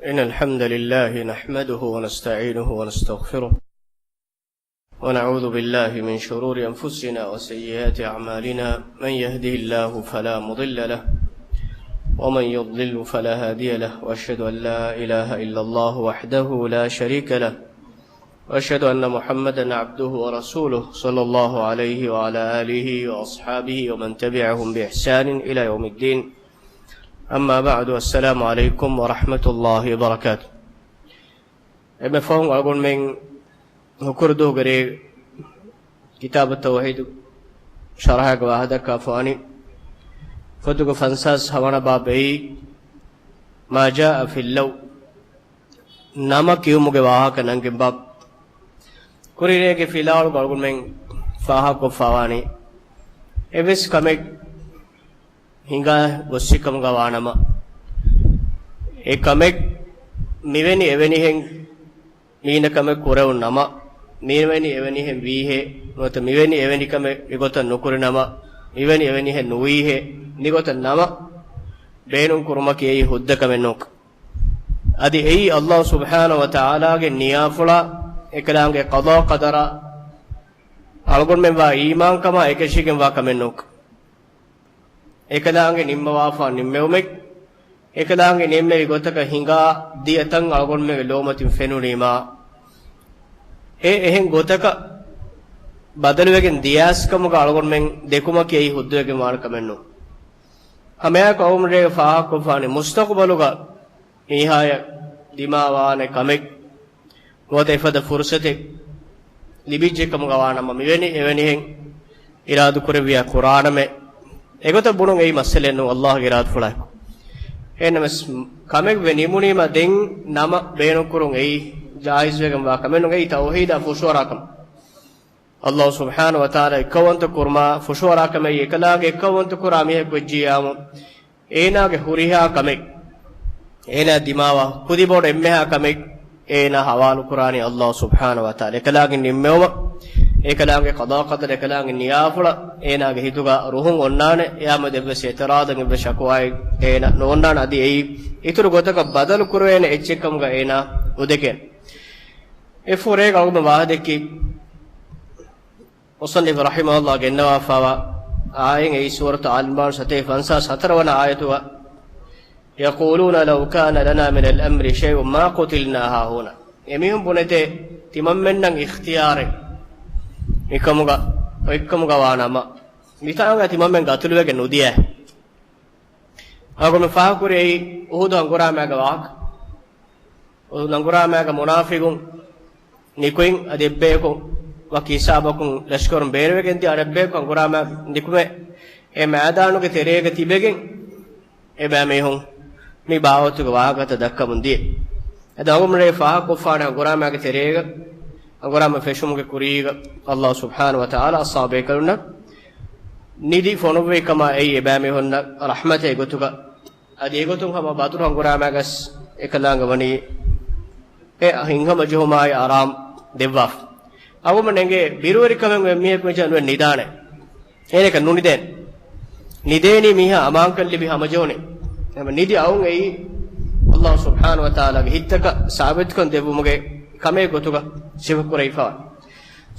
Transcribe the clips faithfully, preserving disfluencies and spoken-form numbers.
إن الحمد لله نحمده ونستعينه ونستغفره، ونعوذ بالله من شرور أنفسنا وسيئات أعمالنا. من يهده الله فلا مضل له، ومن يضلل فلا هادي له، وأشهد أن لا إله إلا الله وحده لا شريك له، وأشهد أن محمدا عبده ورسوله، صلى الله عليه وعلى آله وأصحابه ومن تبعهم بإحسان إلى يوم الدين. أما بعد، السلام عليكم ورحمة الله وبركاته. އެންމެ ފަހުން އަޅުގަނޑުމެން ހުކުރުދުވަހުގެ ރޭ ކިތާބު ތައުޙީދު ޝަރަޙައިގަ ވާހަކަދައްކާފަވާނީ ފޮތުގެ ފަންސާސް ހަވަނަ ބާބެއް، ما جاء في اللو، ނަމަ ކިޔުމުގެ ވާހަކަ ނަންގިން ބާބު. ކުރިން ރޭގެ ފިލާވަޅުގަ އަޅުގަނޑުމެން ފާހަގަކޮށްފަވާނީ، އެއްވެސް ކަމެއް ހިނގާ ގޮއްސިކަމުގަ ވާނަމަ، އެ ކަމެއް މިވެނި އެވެނިހެން މީނަ ކަމެއް ކުރެވުނު ނަމަ، މިވެނި އެވެނިހެން ވީހޭ، ނުވަތަ މިވެނި އެވެނި ކަމެއް މިގޮތަށް ނުކުރި ނަމަ، މިވެނި އެވެނިހެން ނުވީހޭ، މިގޮތަށް ނަމަ، ބޭނުން ކުރުމަކީ އެއީ ހުއްދަ ކަމެއް ނޫން. އަދި އެއީ ﷲ ސުބްޙާނަހޫ ވަތަޢާލާގެ ނިޔާފުޅާ، އެކަލާނގެ ޤަޟާ ޤަދަރާ އަޅުގަނޑުމެން ވާ އީމާންކަމާ އެކަށީގެން ވާ ކަމެއް ނޫން. އެކަލާނގެ ނިންމަވާފާ ނިންމެވުމެއް، އެކަލާނގެ ނިންމެވި ގޮތަކަށް ހިނގާ ދިޔަ ތަން އަޅުގަނޑުމެންގެ ލޯމަތިން ފެނުނީމާ، އެ އެހެން ގޮތަކަށް ބަދަލުވެގެން ދިޔައިސްކަމުގަ އަޅުގަނޑުމެން ދެކުމަކީ އެއީ ހުއްދަވެގެން ވާނެ ކަމެއް ނޫން. ހަމައެއާއެކު އަޅުގަނޑުމެން ފާހަގަކޮށްފާނެ މުސްތަޤުބަލުގަ މީހާޔަށް ދިމާވާނެ ކަމެއް ނުވަތަ އެފަދަ ފުރުޞަތެއް ލިބިއްޖެ ކަމުގަ ވާނަމަ، މިވެނި އެވެނިހެން އިރާދަކުރެއްވިޔާ ކުރާނަމޭ. އެގޮތަށް ބުނުން އެއީ މައްސަލައެއް ނޫން، ﷲ ގެ އިރާދަފުޅާއެކު. އެހެންނަމަވެސް، ކަމެއް ވެ ނިމުނީމަ ދެން ނަމަ ބޭނުންކުރުން އެއީ ޖާއިޒްވެގެން ވާ ކަމެއް ނޫން. އެއީ ތައުޙީދާ ފުށުއަރާ ކަމެއް. ﷲ ސުބްޙާނަހޫ ވަތަޢާލާ އެއްކައުވަންތަ ކުރުމާ ފުށުއަރާ ކަމެއް، އެކަލާނގެ އެއްކައުވަންތަ ކުރާ މީހަކު ވެއްޖިއްޔާމު، އޭނާގެ ހުރިހާ ކަމެއް، އޭނާ ދިމާވާ ކުދިބޮޑު އެންމެހާ ކަމެއް އޭނާ ހަވާލުކުރާނީ ﷲ ސުބްޙާނަހޫ ވަތަޢާލާ. އެކަލާނގެ ނިންމެވުމަށް، އެކަލާނގެ ޤަޟާ ޤަދަރު، އެކަލާނގެ ނިޔާފުޅަށް އޭނާގެ ހިތުގަ ރުހުން އޮންނާނެ، އެއާމެދު އެއްވެސް އިޢުތިރާޟެއް، އެއްވެސް ޝަކުވާއެއް އޭނާ ނޯންނާނެ. އަދި އެއީ އިތުރު ގޮތަކަށް ބަދަލު ކުރެވޭނެ އެއްޗެއްކަމުގަ އޭނާ އުދެކޭނެ. އެ ފުރޭގަ އަޅުގަނޑު ވާހަކަދެއްކި މުޞައްނިފު ރަޙިމަހުﷲ ގެންނަވާފައިވާ އާޔަތް އެއީ ސޫރަތު އާލި ޢިމްރާން ސަތޭކަ ފަންސާސް ހަތަރު ވަނަ އާޔަތުގަ، يقولون لو كان لنا من الأمر شيء ما قتلنا هاهنا. އެމީހުން ބުނެތޭ، ތިމަންމެންނަށް އިޚްތިޔާރެއް މިކަމުގަ، އޮތްކަމުގަ ވާނަމަ، މިތާނގަ ތިމަންމެން ގަތުލުވެގެން ނުދިޔަ. އަޅުގަނޑު ފާހަގަކުރި އެއީ އުޙުދު ހަނގުރާމައިގެ ވާހަކަ. އުޙުދު ހަނގުރާމައިގަ މުނާފިޤުން ނިކުތް އަދި އެއްބަޔަކު ވަކި ހިސާބަކުން ލަޝްކަރުން ބޭރުވެގެން ދިޔަ އަނެއްބަޔަކު ހަނގުރާމަ ނިކުމެ އެ މައިދާނުގެ ތެރޭގަ ތިބެގެން އެބައިމީހުން މި ބާވަތުގެ ވާހަކަތައް ދައްކަމުން ދިޔަ. އަދި އަޅުގަނޑުމެން ފާހަގަކޮށްފާނެ ހަނގުރާމައިގެ ތެރޭގަ ހަނގުރާމަ ފެށުމުގެ ކުރީގަ ﷲ ސުބްޙާނަހޫ ވަތަޢާލާ އަޞްޙާބު ބޭކަލުންނަށް ނިދި ފޮނުއްވި ކަމާ އެއީ އެބައިމީހުންނަށް ރަޙްމަތެއް ގޮތުގަ. އަދި އެގޮތުން ހަމަ ބަދުރު ހަނގުރާމައިގަސް އެކަލާނގެ ވަނީ އެ ހިތްހަމަޖެހުމާއި އަރާމް ދެއްވާފަ. އަޅުގަނޑުމެން އެނގޭ ބިރުވެރިކަމެއް އެއްމީހަކު މިޖަ ނުވެ ނިދާނެ. އޭނަކަށް ނުނިދޭނެ. ނިދޭނީ މީހާ އަމާންކަން ލިބި ހަމަޖެހުނީ. އެހެން ނިދި އައުން އެއީ ﷲ ސުބްޙާނަހޫ ވަތަޢާލާގެ ހިތްތަކަށް ސާބިތުކަން ދެއްވުމުގެ ކަމެއް ގޮތުގަ ސިފަ ކުރެވިފަ.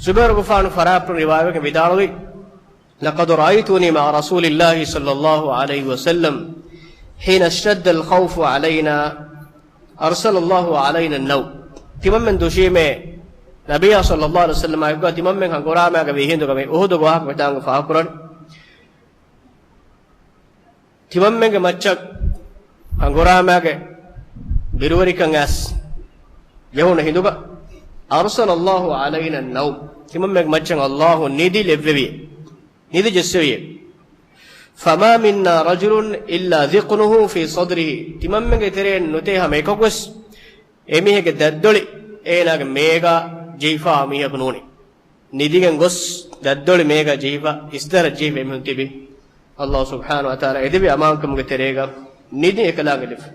ޒުބައިރުގެފާނު ފަރާތުން ރިވާވެގެން ވިދާޅުވި، لقد رأيتني مع رسول الله صلى الله عليه وسلم حين اشتد الخوف علينا أرسل الله علينا النوم. ތިމަންމެން ދުށީމޭ ނަބިއްޔާ ޞައްލައްލާހު ޢަލައިހި ވަސައްލަމާ އެއްގޮތަށް ތިމަންމެން ހަނގުރާމައިގަ ވީ ހިނދުގަ މި އުޙުދު ވާހަކަ ވެދާނގެ ފާހަގަކުރަން. ތިމަންމެންގެ މައްޗަށް ހަނގުރާމައިގެ ބިރުވެރިކަން އައިސް ޖެހުނު ހިނދުގަ، أرسل الله علينا النوم، ތިމަންމެންގެ މައްޗަށް ﷲ ނިދި ލެއްވެވި، ނިދި ޖެއްސެވި. فما منا رجل إلا ذقنه في صدره، ތިމަންމެންގެ ތެރެއިން ނުތޭ ހަމަ އެކަކުވެސް އެމީހެއްގެ ދަތްދޮޅި އޭނާގެ މޭގަ ޖެހިފާ މީހަކު ނޫނީ. ނިދިގެން ގޮސް ދަތްދޮޅި މޭގަ ޖެހިފަ، އިސްދަރަށް ޖެހިފަ އެމީހުން ތިބި. ﷲ ސުބްޙާނަހޫ ވަތަޢާލާ އެދެވި އަމާންކަމުގެ ތެރޭގަ ނިދި އެކަލާނގެ ލިބި.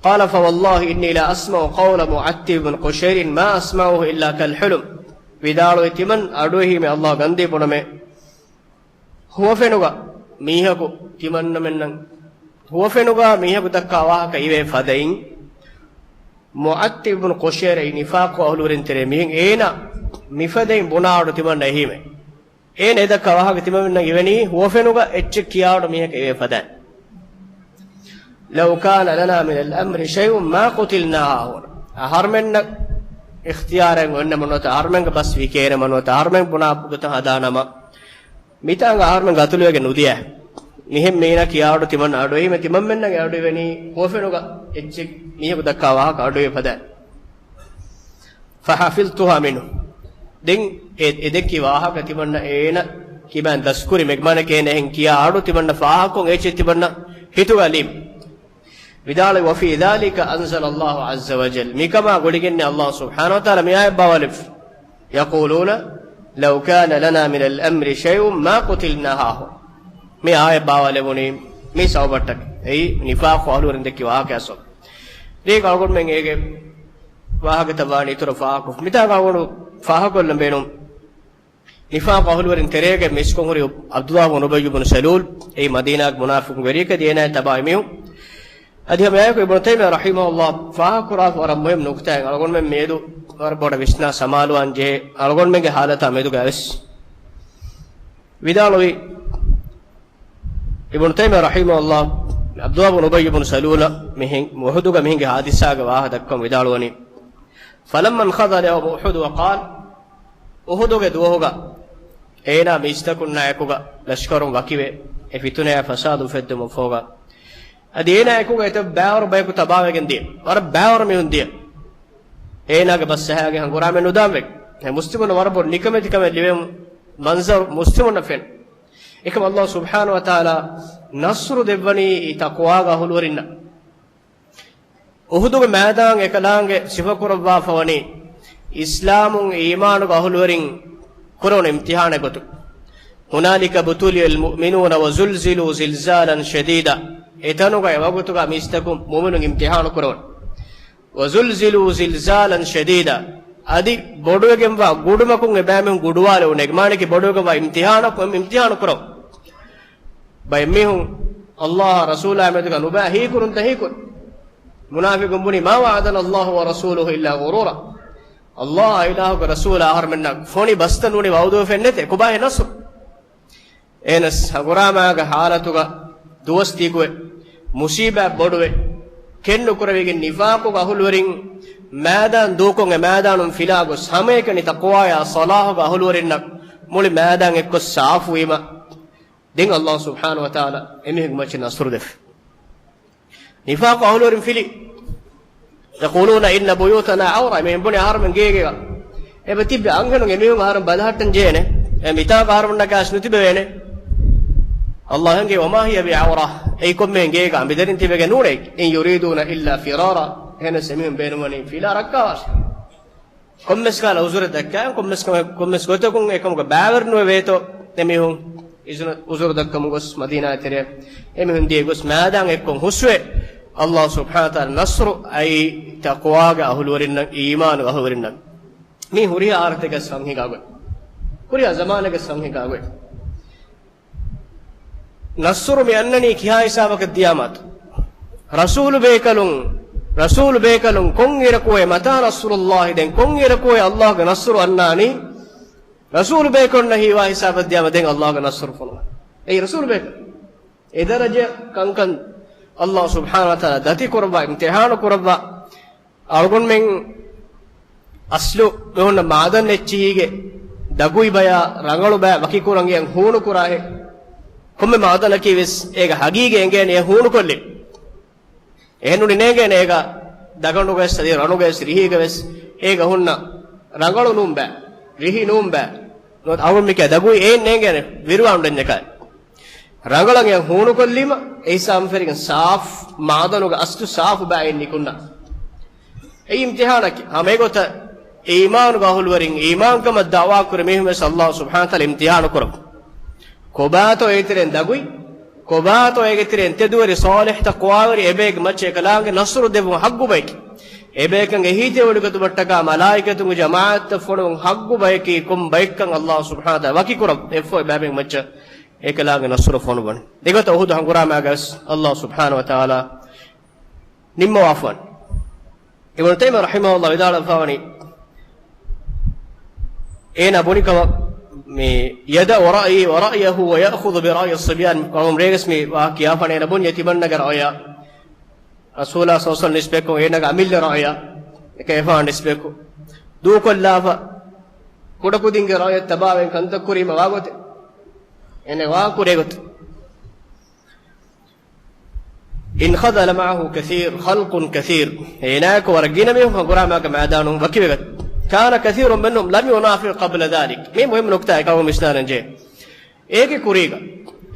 قال فوالله إني لأسمع قول معتب بن قشير ما أسمعه إلا كالحلم. ވިދާޅުވި، ތިމަން އަޑުއެހީމޭ ﷲ ގަންދީ ބުނަމޭ، ހުވަފެނުގަ މީހަކު ތިމަންނަމެންނަށް ހުވަފެނުގަ މީހަކު ދައްކާ ވާހަކަ އިވޭ ފަދައިން، މުޢައްޠިބު ބުނު ޤުޝައިރި އެއީ ނިފާޤު އަހުލުވެރިން ތެރޭ މީހެއް. އޭނަ މިފަދައިން ބުނާ އަޑު ތިމަންނަ އެހީމެ. އޭނަ އެ ދައްކާ ވާހަކަ ތިމަންނަ އިވެނީ ހުވަފެނުގަ އެއްޗެއް ކިޔާ އަޑު މީހަކަށް އެވޭ ފަދައިން. لو كان لنا من الأمر شيء ما قتلنا هاهنا. އަ، އަހަރުމެންނަށް އިޚްތިޔާރެއް އޮންނަމަ ނުވަތަ، އަހަރުމެންގެ ބަސް ވިކޭނަމަ ނުވަތަ، އަހަރުމެން ބުނާ ގޮތަށް ހަދާނަމަ، މިތާނގަ އަހަރުމެން ގަތުލުވެގެން ނުދިޔަ. މިހެން މީނަ ކިޔާ އަޑު ތިމަން އަޑު އެހީމެ ތިމަންމެންނަށް އެ އަޑު އިވެނީ ހުވަފެނުގަ އެއްޗެއް މީހަކު ދައްކާ ވާހަކަ އަޑު އިވޭ ފަދައިން. فحفظتها منه. ދެން އެ، އެ ދެއްކި ވާހަކަ ތިމަންނަ އޭނަ ކިބައިން ދަސްކުރި މެގްމާނެކޭ އެހެން ކިޔާ އަޑު ތިމަންނަ ފާހަކޮން އެއްޗެއް ތިމަންނަ ހިތުގަ ލީމް. ވިދާޅު، وفي ذلك أنزل الله عز وجل. މިކަމާ ގުޅިގެން އަﷲ ސުބްޙާނަހޫ ވަތަޢާލާ މި އާޔަތް ބާވާލެއްވި. يقولون لو كان لنا من الأمر شيء ما قتلنا هاهنا. މި އާޔަތް ބާވާލެވުނީ މި ސަބަބަށްޓަކައި. އެއީ ނިފާޤު އަހުލުވެރިން ދެއްކި ވާހަކައާ ސަބަބު. ދީގަ އަޅުގަނޑުމެން އޭގެ ވާހަކަތައް ވާނީ އިތުރަށް ފާހަގަކޮށް. މިތާގަ އަޅުގަނޑު ފާހަގަކޮށްލަން ބޭނުން. ނިފާޤު އަހުލުވެރިން ތެރޭގަ މީސްކޮށް ހުރި ޢަބްދުﷲ ބުނު އުބައްޔު ބުނު ސަލޫލް، އެއީ މަދީނާގެ މުނާފިޤުން ވެރިޔަކަށް އޭނާއާ ތަބާވި މީހުން. އަދި ހަމައެއާއެކު އިބްނު ތައިމިއްޔާ ރަޙިމަހުﷲ ފާހަގަކުރާފަ ވަރަށް މުހިއްމު ނުކުތާއެއް އަޅުގަނޑުމެން މިއަދު ވަރަށް ބޮޑަށް ވިސްނާ ސަމާލުވާން ޖެހޭ އަޅުގަނޑުމެންގެ ޙާލަތާ މެދުގަ ވެސް. ވިދާޅުވި، އިބްނު ތައިމިއްޔާ ރަޙިމަހުﷲ ޢަބްދުﷲ ބުނު އުބައްޔު ބުނު ސަލޫލަށް މިހެން އުޙުދުގަ މިހިނގި ޙާދިސާގެ ވާހަކަ ދައްކަން ވިދާޅުވަނީ، فلما انخذل يوم أحد وقال، އުޙުދުގެ ދުވަހުގަ އޭނާ މީސްތަކުންނާ އެކުގަ ލަޝްކަރުން ވަކިވެ، އެ ފިތުނަޔާ ފަސާދު އުފެއްދުމަށްފަހުގަ، އަދި އޭނާ އެކުގަ އެތައް ބައިވަރު ބަޔަކު ތަބާވެގެން ދިޔަ، ވަރަށް ބައިވަރު މީހުން ދިޔަ. އޭނާގެ ބަސް ޖަހާގެން ހަނގުރާމައެއް ނުދާން ވެ. އެ މުސްލިމުންނަށް ވަރަށް ބޮޑު ނިކަމެތިކަމެއް ލިބެމުން މަންޒަރު މުސްލިމުންނަށް ފެން. އެކަމަށް އަﷲ ސުބްޙާނަހޫ ވަތަޢާލާ ނަޞްރު ދެއްވަނީ ތަޤްވާގެ އަހުލުވެރިންނަށް. އުޙުދުގެ މައިދާން އެކަލާނގެ ސިފަކުރައްވާފަވަނީ އިސްލާމުން އީމާނުގެ އަހުލުވެރިން ކުރެވުނު އިމްތިޙާނެއް ގޮތުން. هنالك ابتلي المؤمنون وزلزلوا زلزالا شديدا. އެތަނުގަ އެވަގުތުގަ މީސްތަކުން މުއުމިނުން އިމްތިޙާނު ކުރެވުނު. وزلزلوا زلزالا شديدا. އަދި ބޮޑުވެގެންވާ ގުޑުމަކުން އެބައިމީހުން ގުޑުވާލެވުނު. އެގެ މާނައަކީ ބޮޑުވެގެންވާ އިމްތިޙާނަކު، އިމްތިޙާނު ކުރަން. ބައެއްމީހުން އަﷲ ރަސޫލާ މެދުގަ ނުބައި ހީކުރުންތައް ހީކުރި. މުނާފިޤުން ބުނި، ما وعدنا الله ورسوله إلا غرورا. އަﷲ އިލާހުގެ ރަސޫލާ އަހަރުމެންނަށް ފޮނި ބަސްތައް ނޫނީ ވަޢުދުވެފައެއް ނެތޭ. ކޮބާހޭ ނަޞްރު؟ އެހެނަސް ހަނގުރާމާގެ ޙާލަތުގަ ދުވަސް ދިގުވެ، މުޞީބާތް ބޮޑުވެ، ކެތްނުކުރެވިގެން ނިފާޤުގެ އަހުލުވެރިން މައިދާން ދޫކޮށް އެ މައިދާނުން ފިލާ ގޮސް ހަމައެކަނި ތަޤްވާޔާ ޞަލާޙުގެ އަހުލުވެރިންނަށް މުޅި މައިދާން އެއްކޮށް ސާފުވީމަ، ދެން އަﷲ ސުބްޙާނަހޫ ވަތަޢާލާ އެމީހުންގެ މައްޗަށް ނަޞްރު ދެއްވި. ނިފާޤު އަހުލުވެރިން ފިލި. يقولون إن بيوتنا عورة. މި ބުނި އަހަރުމެން ގޭގޭގަ އެބަ ތިއްބެ އަންހެނުން އެމީހުން އަހަރުން ބަލަހައްޓަން ޖެހޭނެ. އެ މިތާގަ އަހަރުމެންނަކަށް ނުތިބެވޭނެ. އަﷲ ހަނގޭ، وما هي بعورة. އެއީ ކޮންމެހެން ގޭގަ އަނބިދަރިން ތިބެގެން ނޫނޭ. إن يريدون إلا فرارا. އެހެނަސް އެމީހުން ބޭނުންވަނީ ފިލާ ރައްކާވާށޭ. ކޮންމެސް ކަހަލަ އުޒުރެއް ދައްކާ، ކޮންމެސް ކަމެއް، ކޮންމެސް ގޮތަކުން އެކަމުގަ ބައިވެރި ނުވެވޭތޯ އެމީހުން އުޒުރު، އުޒުރު ދައްކަމުން ގޮސް މަދީނާ ތެރެއަށް އެމީހުން ދިޔަ ގޮސް މައިދާން އެއްކޮށް ހުސްވެ، އަﷲ ސުބްޙާނަހޫ ވަތަޢާލާ ނަޞްރު އައީ ތަޤްވާގެ އަހުލުވެރިންނަށް، އީމާނުގެ އަހުލުވެރިންނަށް. މީ ހުރިހާ އަހަރުތަކެއް ވެސް ހަނގިގާގޮތް. ހުރިހާ ޒަމާނެއްގެ ވެސް ހަނގިގާގޮތް. ނަޞްރު މި އަންނަނީ ކިހާ ހިސާބަކަށް ދިޔާމާތޯ؟ ރަސޫލު ބޭކަލުން، ރަސޫލު ބޭކަލުން ކޮންއިރަކުއޭ؟ متى نصر الله؟ ދެން ކޮންއިރަކުއޭ އަﷲގެ ނަޞްރު އަންނާނީ؟ ރަސޫލު ބޭކަލުންނަށް ހީވާ ހިސާބަށް ދިޔާމަ ދެން އަﷲގެ ނަޞްރު ފޮނުވާ. އެއީ ރަސޫލު ބޭކަލުން. އެ ދަރަޖަ ކަންކަން އަﷲ ސުބްޙާނަހޫ ވަތަޢާލާ ދަތި ކުރައްވާ، އިމްތިޙާނު ކުރައްވާ. އަޅުގަނޑުމެން އަސްލު މި ހުންނަ މާދަން އެއްޗިހީގެ ދަގުއި ބަޔާ ރަނގަޅު ބަޔަށް ވަކިކުރަން އެ ހޫނުކުރާހެ. ކޮންމެ މާދަނަކީ ވެސް އޭގެ ހަގީގަތް އެނގޭނެ އެ ހޫނުކޮށްލި. އެހެން ނޫނީ ނޭނގޭނެ އޭގަ ދަގަނޑުގަވެސް އަދި ރަނުގަވެސް ރިހީގަވެސް އޭގަ ހުންނަ ރަނގަޅު ނޫން ބައި، ރިހި ނޫން ބައި. ނުވަތަ އަޅުގަނޑު މިކަ ދަގުއި އެއިން ނޭނގޭނެ ވިރުވާން ދެންޏަކާ. ރަނގަޅަށް އެ ހޫނުކޮށްލީމަ، އެ ހިސާބުން ފެށިގެން ސާފު މާދަނުގަ އަސްލު ސާފު ބައި ނިކުންނަ. އެ އިމްތިޙާނަކީ، ހަމަ އެގޮތަށް އީމާނުގެ އަހުލުވެރިން، އީމާންކަމަށް ދަޢުވާ ކުރި މީހުން ވެސް އަﷲ ސުބްޙާނަހޫ ވަތަޢާލާ އިމްތިޙާނު ކުރަން. ކޮބާތޯ އޭގެ ތެރެއިން ދަގުއި، ކޮބާތޯ އޭގެ ތެރެއިން ތެދުވެރި ޞާލިޙް ތަޤްވާވެރި އެބަޔެއްގެ މައްޗަށް އެކަލާނގެ ނަޞްރު ދެއްވުން ޙައްޤު ބަޔަކީ. އެބަޔަކަށް އެހީތެރިވެވޭ ގޮތުގަ މަލާއިކަތުންގެ ޖަމާޢަތްތައް ފޮނުވުން ޙައްޤު ބަޔަކީ ކޮން ބައެއްކަން އަﷲ ސުބްޙާނަހޫ ވަތަޢާލާ ވަކިކުރަން އެއްފަހު އެބައިމީހުންގެ މައްޗަށް އެކަލާނގެ ނަޞްރު ފޮނުވަން. ދެގޮތަށް އުޙުދު ހަނގުރާމާގަސް ﷲ ސުބްޙާނަހޫ ވަތަޢާލާ ނިންމަވާފަވަން. އިބްނު ތައިމިއްޔާ ރަޙިމަހުﷲ ވިދާޅުވެފަވަނީ، އޭނާ ބުނި ކަމަށް، މި، يدع رأيي ورأيه ويأخذ برأي الصبيان، ކަމުން ރޭގަސް މި ވާހަކަ ކިޔާފަނޭ އޭނާ ބުންޏޭ ތިމަންނަގެ ރައުޔާ، ރަސޫލާ ޞައްލަﷲު ޢަލައިހި ވަސައްލަމަ ނިސްބަތްކޮށް އޭނާގެ އަމިއްލަ ރައުޔާ، އެކަ އެފާން ނިސްބަތްކޮށް، ދޫކޮށްލާފަ، ކުޑަކުދިންގެ ރައުޔަށް ތަބާވެން ކަންތައް ކުރީމަ ވާގޮތެއް އޭނާ ވާ ކުރޭ ގޮތަށް. انخذل معه كثير، خلق كثير. އޭނާއެކު ވަރަށް ގިނަ މީހުން ހަނގުރާމާގެ މައިދާނުން ވަކިވެގަތް. كان كثير منهم لم ينافق قبل ذلك. މީ މުހިއްމު ނުކުތާއެއް ކަމަށް ވިސްނާލަން ޖެހޭ. އޭގެ ކުރީގަ،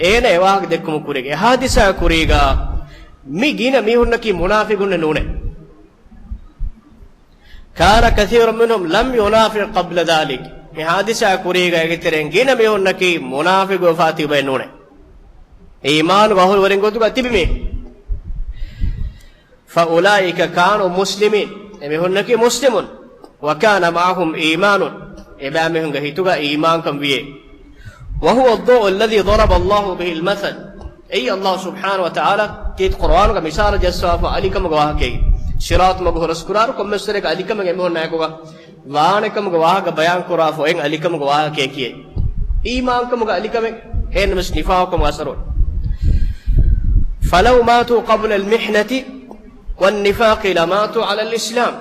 އޭނަ އެ ވާހަކަ ދެއްކުމުގެ ކުރީގަ، އެ ހާދިސާ ކުރީގަ، މި ގިނަ މީހުންނަކީ މުނާފިގުންނެއް ނޫނޭ. كان كثير منهم لم ينافق قبل ذلك. މި ހާދިސާ ކުރީގަ އޭގެ ތެރެއިން ގިނަ މީހުންނަކީ މުނާފިގުވެފާ ތިބައެއް ނޫނޭ. އީމާނުގެ އަހުލުވެރިން ގޮތުގަ ތިބި މީހުން. فأولئك كانوا مسلمين. އެމީހުންނަކީ މުސްލިމުން. وكان معهم إيمان. އެބައިމީހުންގެ ހިތުގަ އީމާންކަން ވިޔޭ. وهو الضوء الذي ضرب الله به المثل. އެއީ ﷲ ސުބްޙާނަހޫ ވަތަޢާލާ ކީރިތި ޤުރުއާނުގަ މިސާލަށް ޖައްސަވާފަ އަލިކަމުގެ ވާހަކައެއް. ޞިރާޠު މަގު ހުރަސްކުރާއިރު ކޮންމެސް ވަރެއްގެ އަލިކަމެއް އެމީހުންނާއެކުގަ ވާނެކަމުގެ ވާހަކަ ބަޔާންކުރާފަ އޮތް އަލިކަމުގެ ވާހަކައެކޭ. އީމާންކަމުގެ އަލިކަމެއް އެހެންނަމަވެސް ނިފާޤުކަމުގެ އަސަރު. فلو ماتوا قبل المحنة والنفاق لماتوا على الإسلام.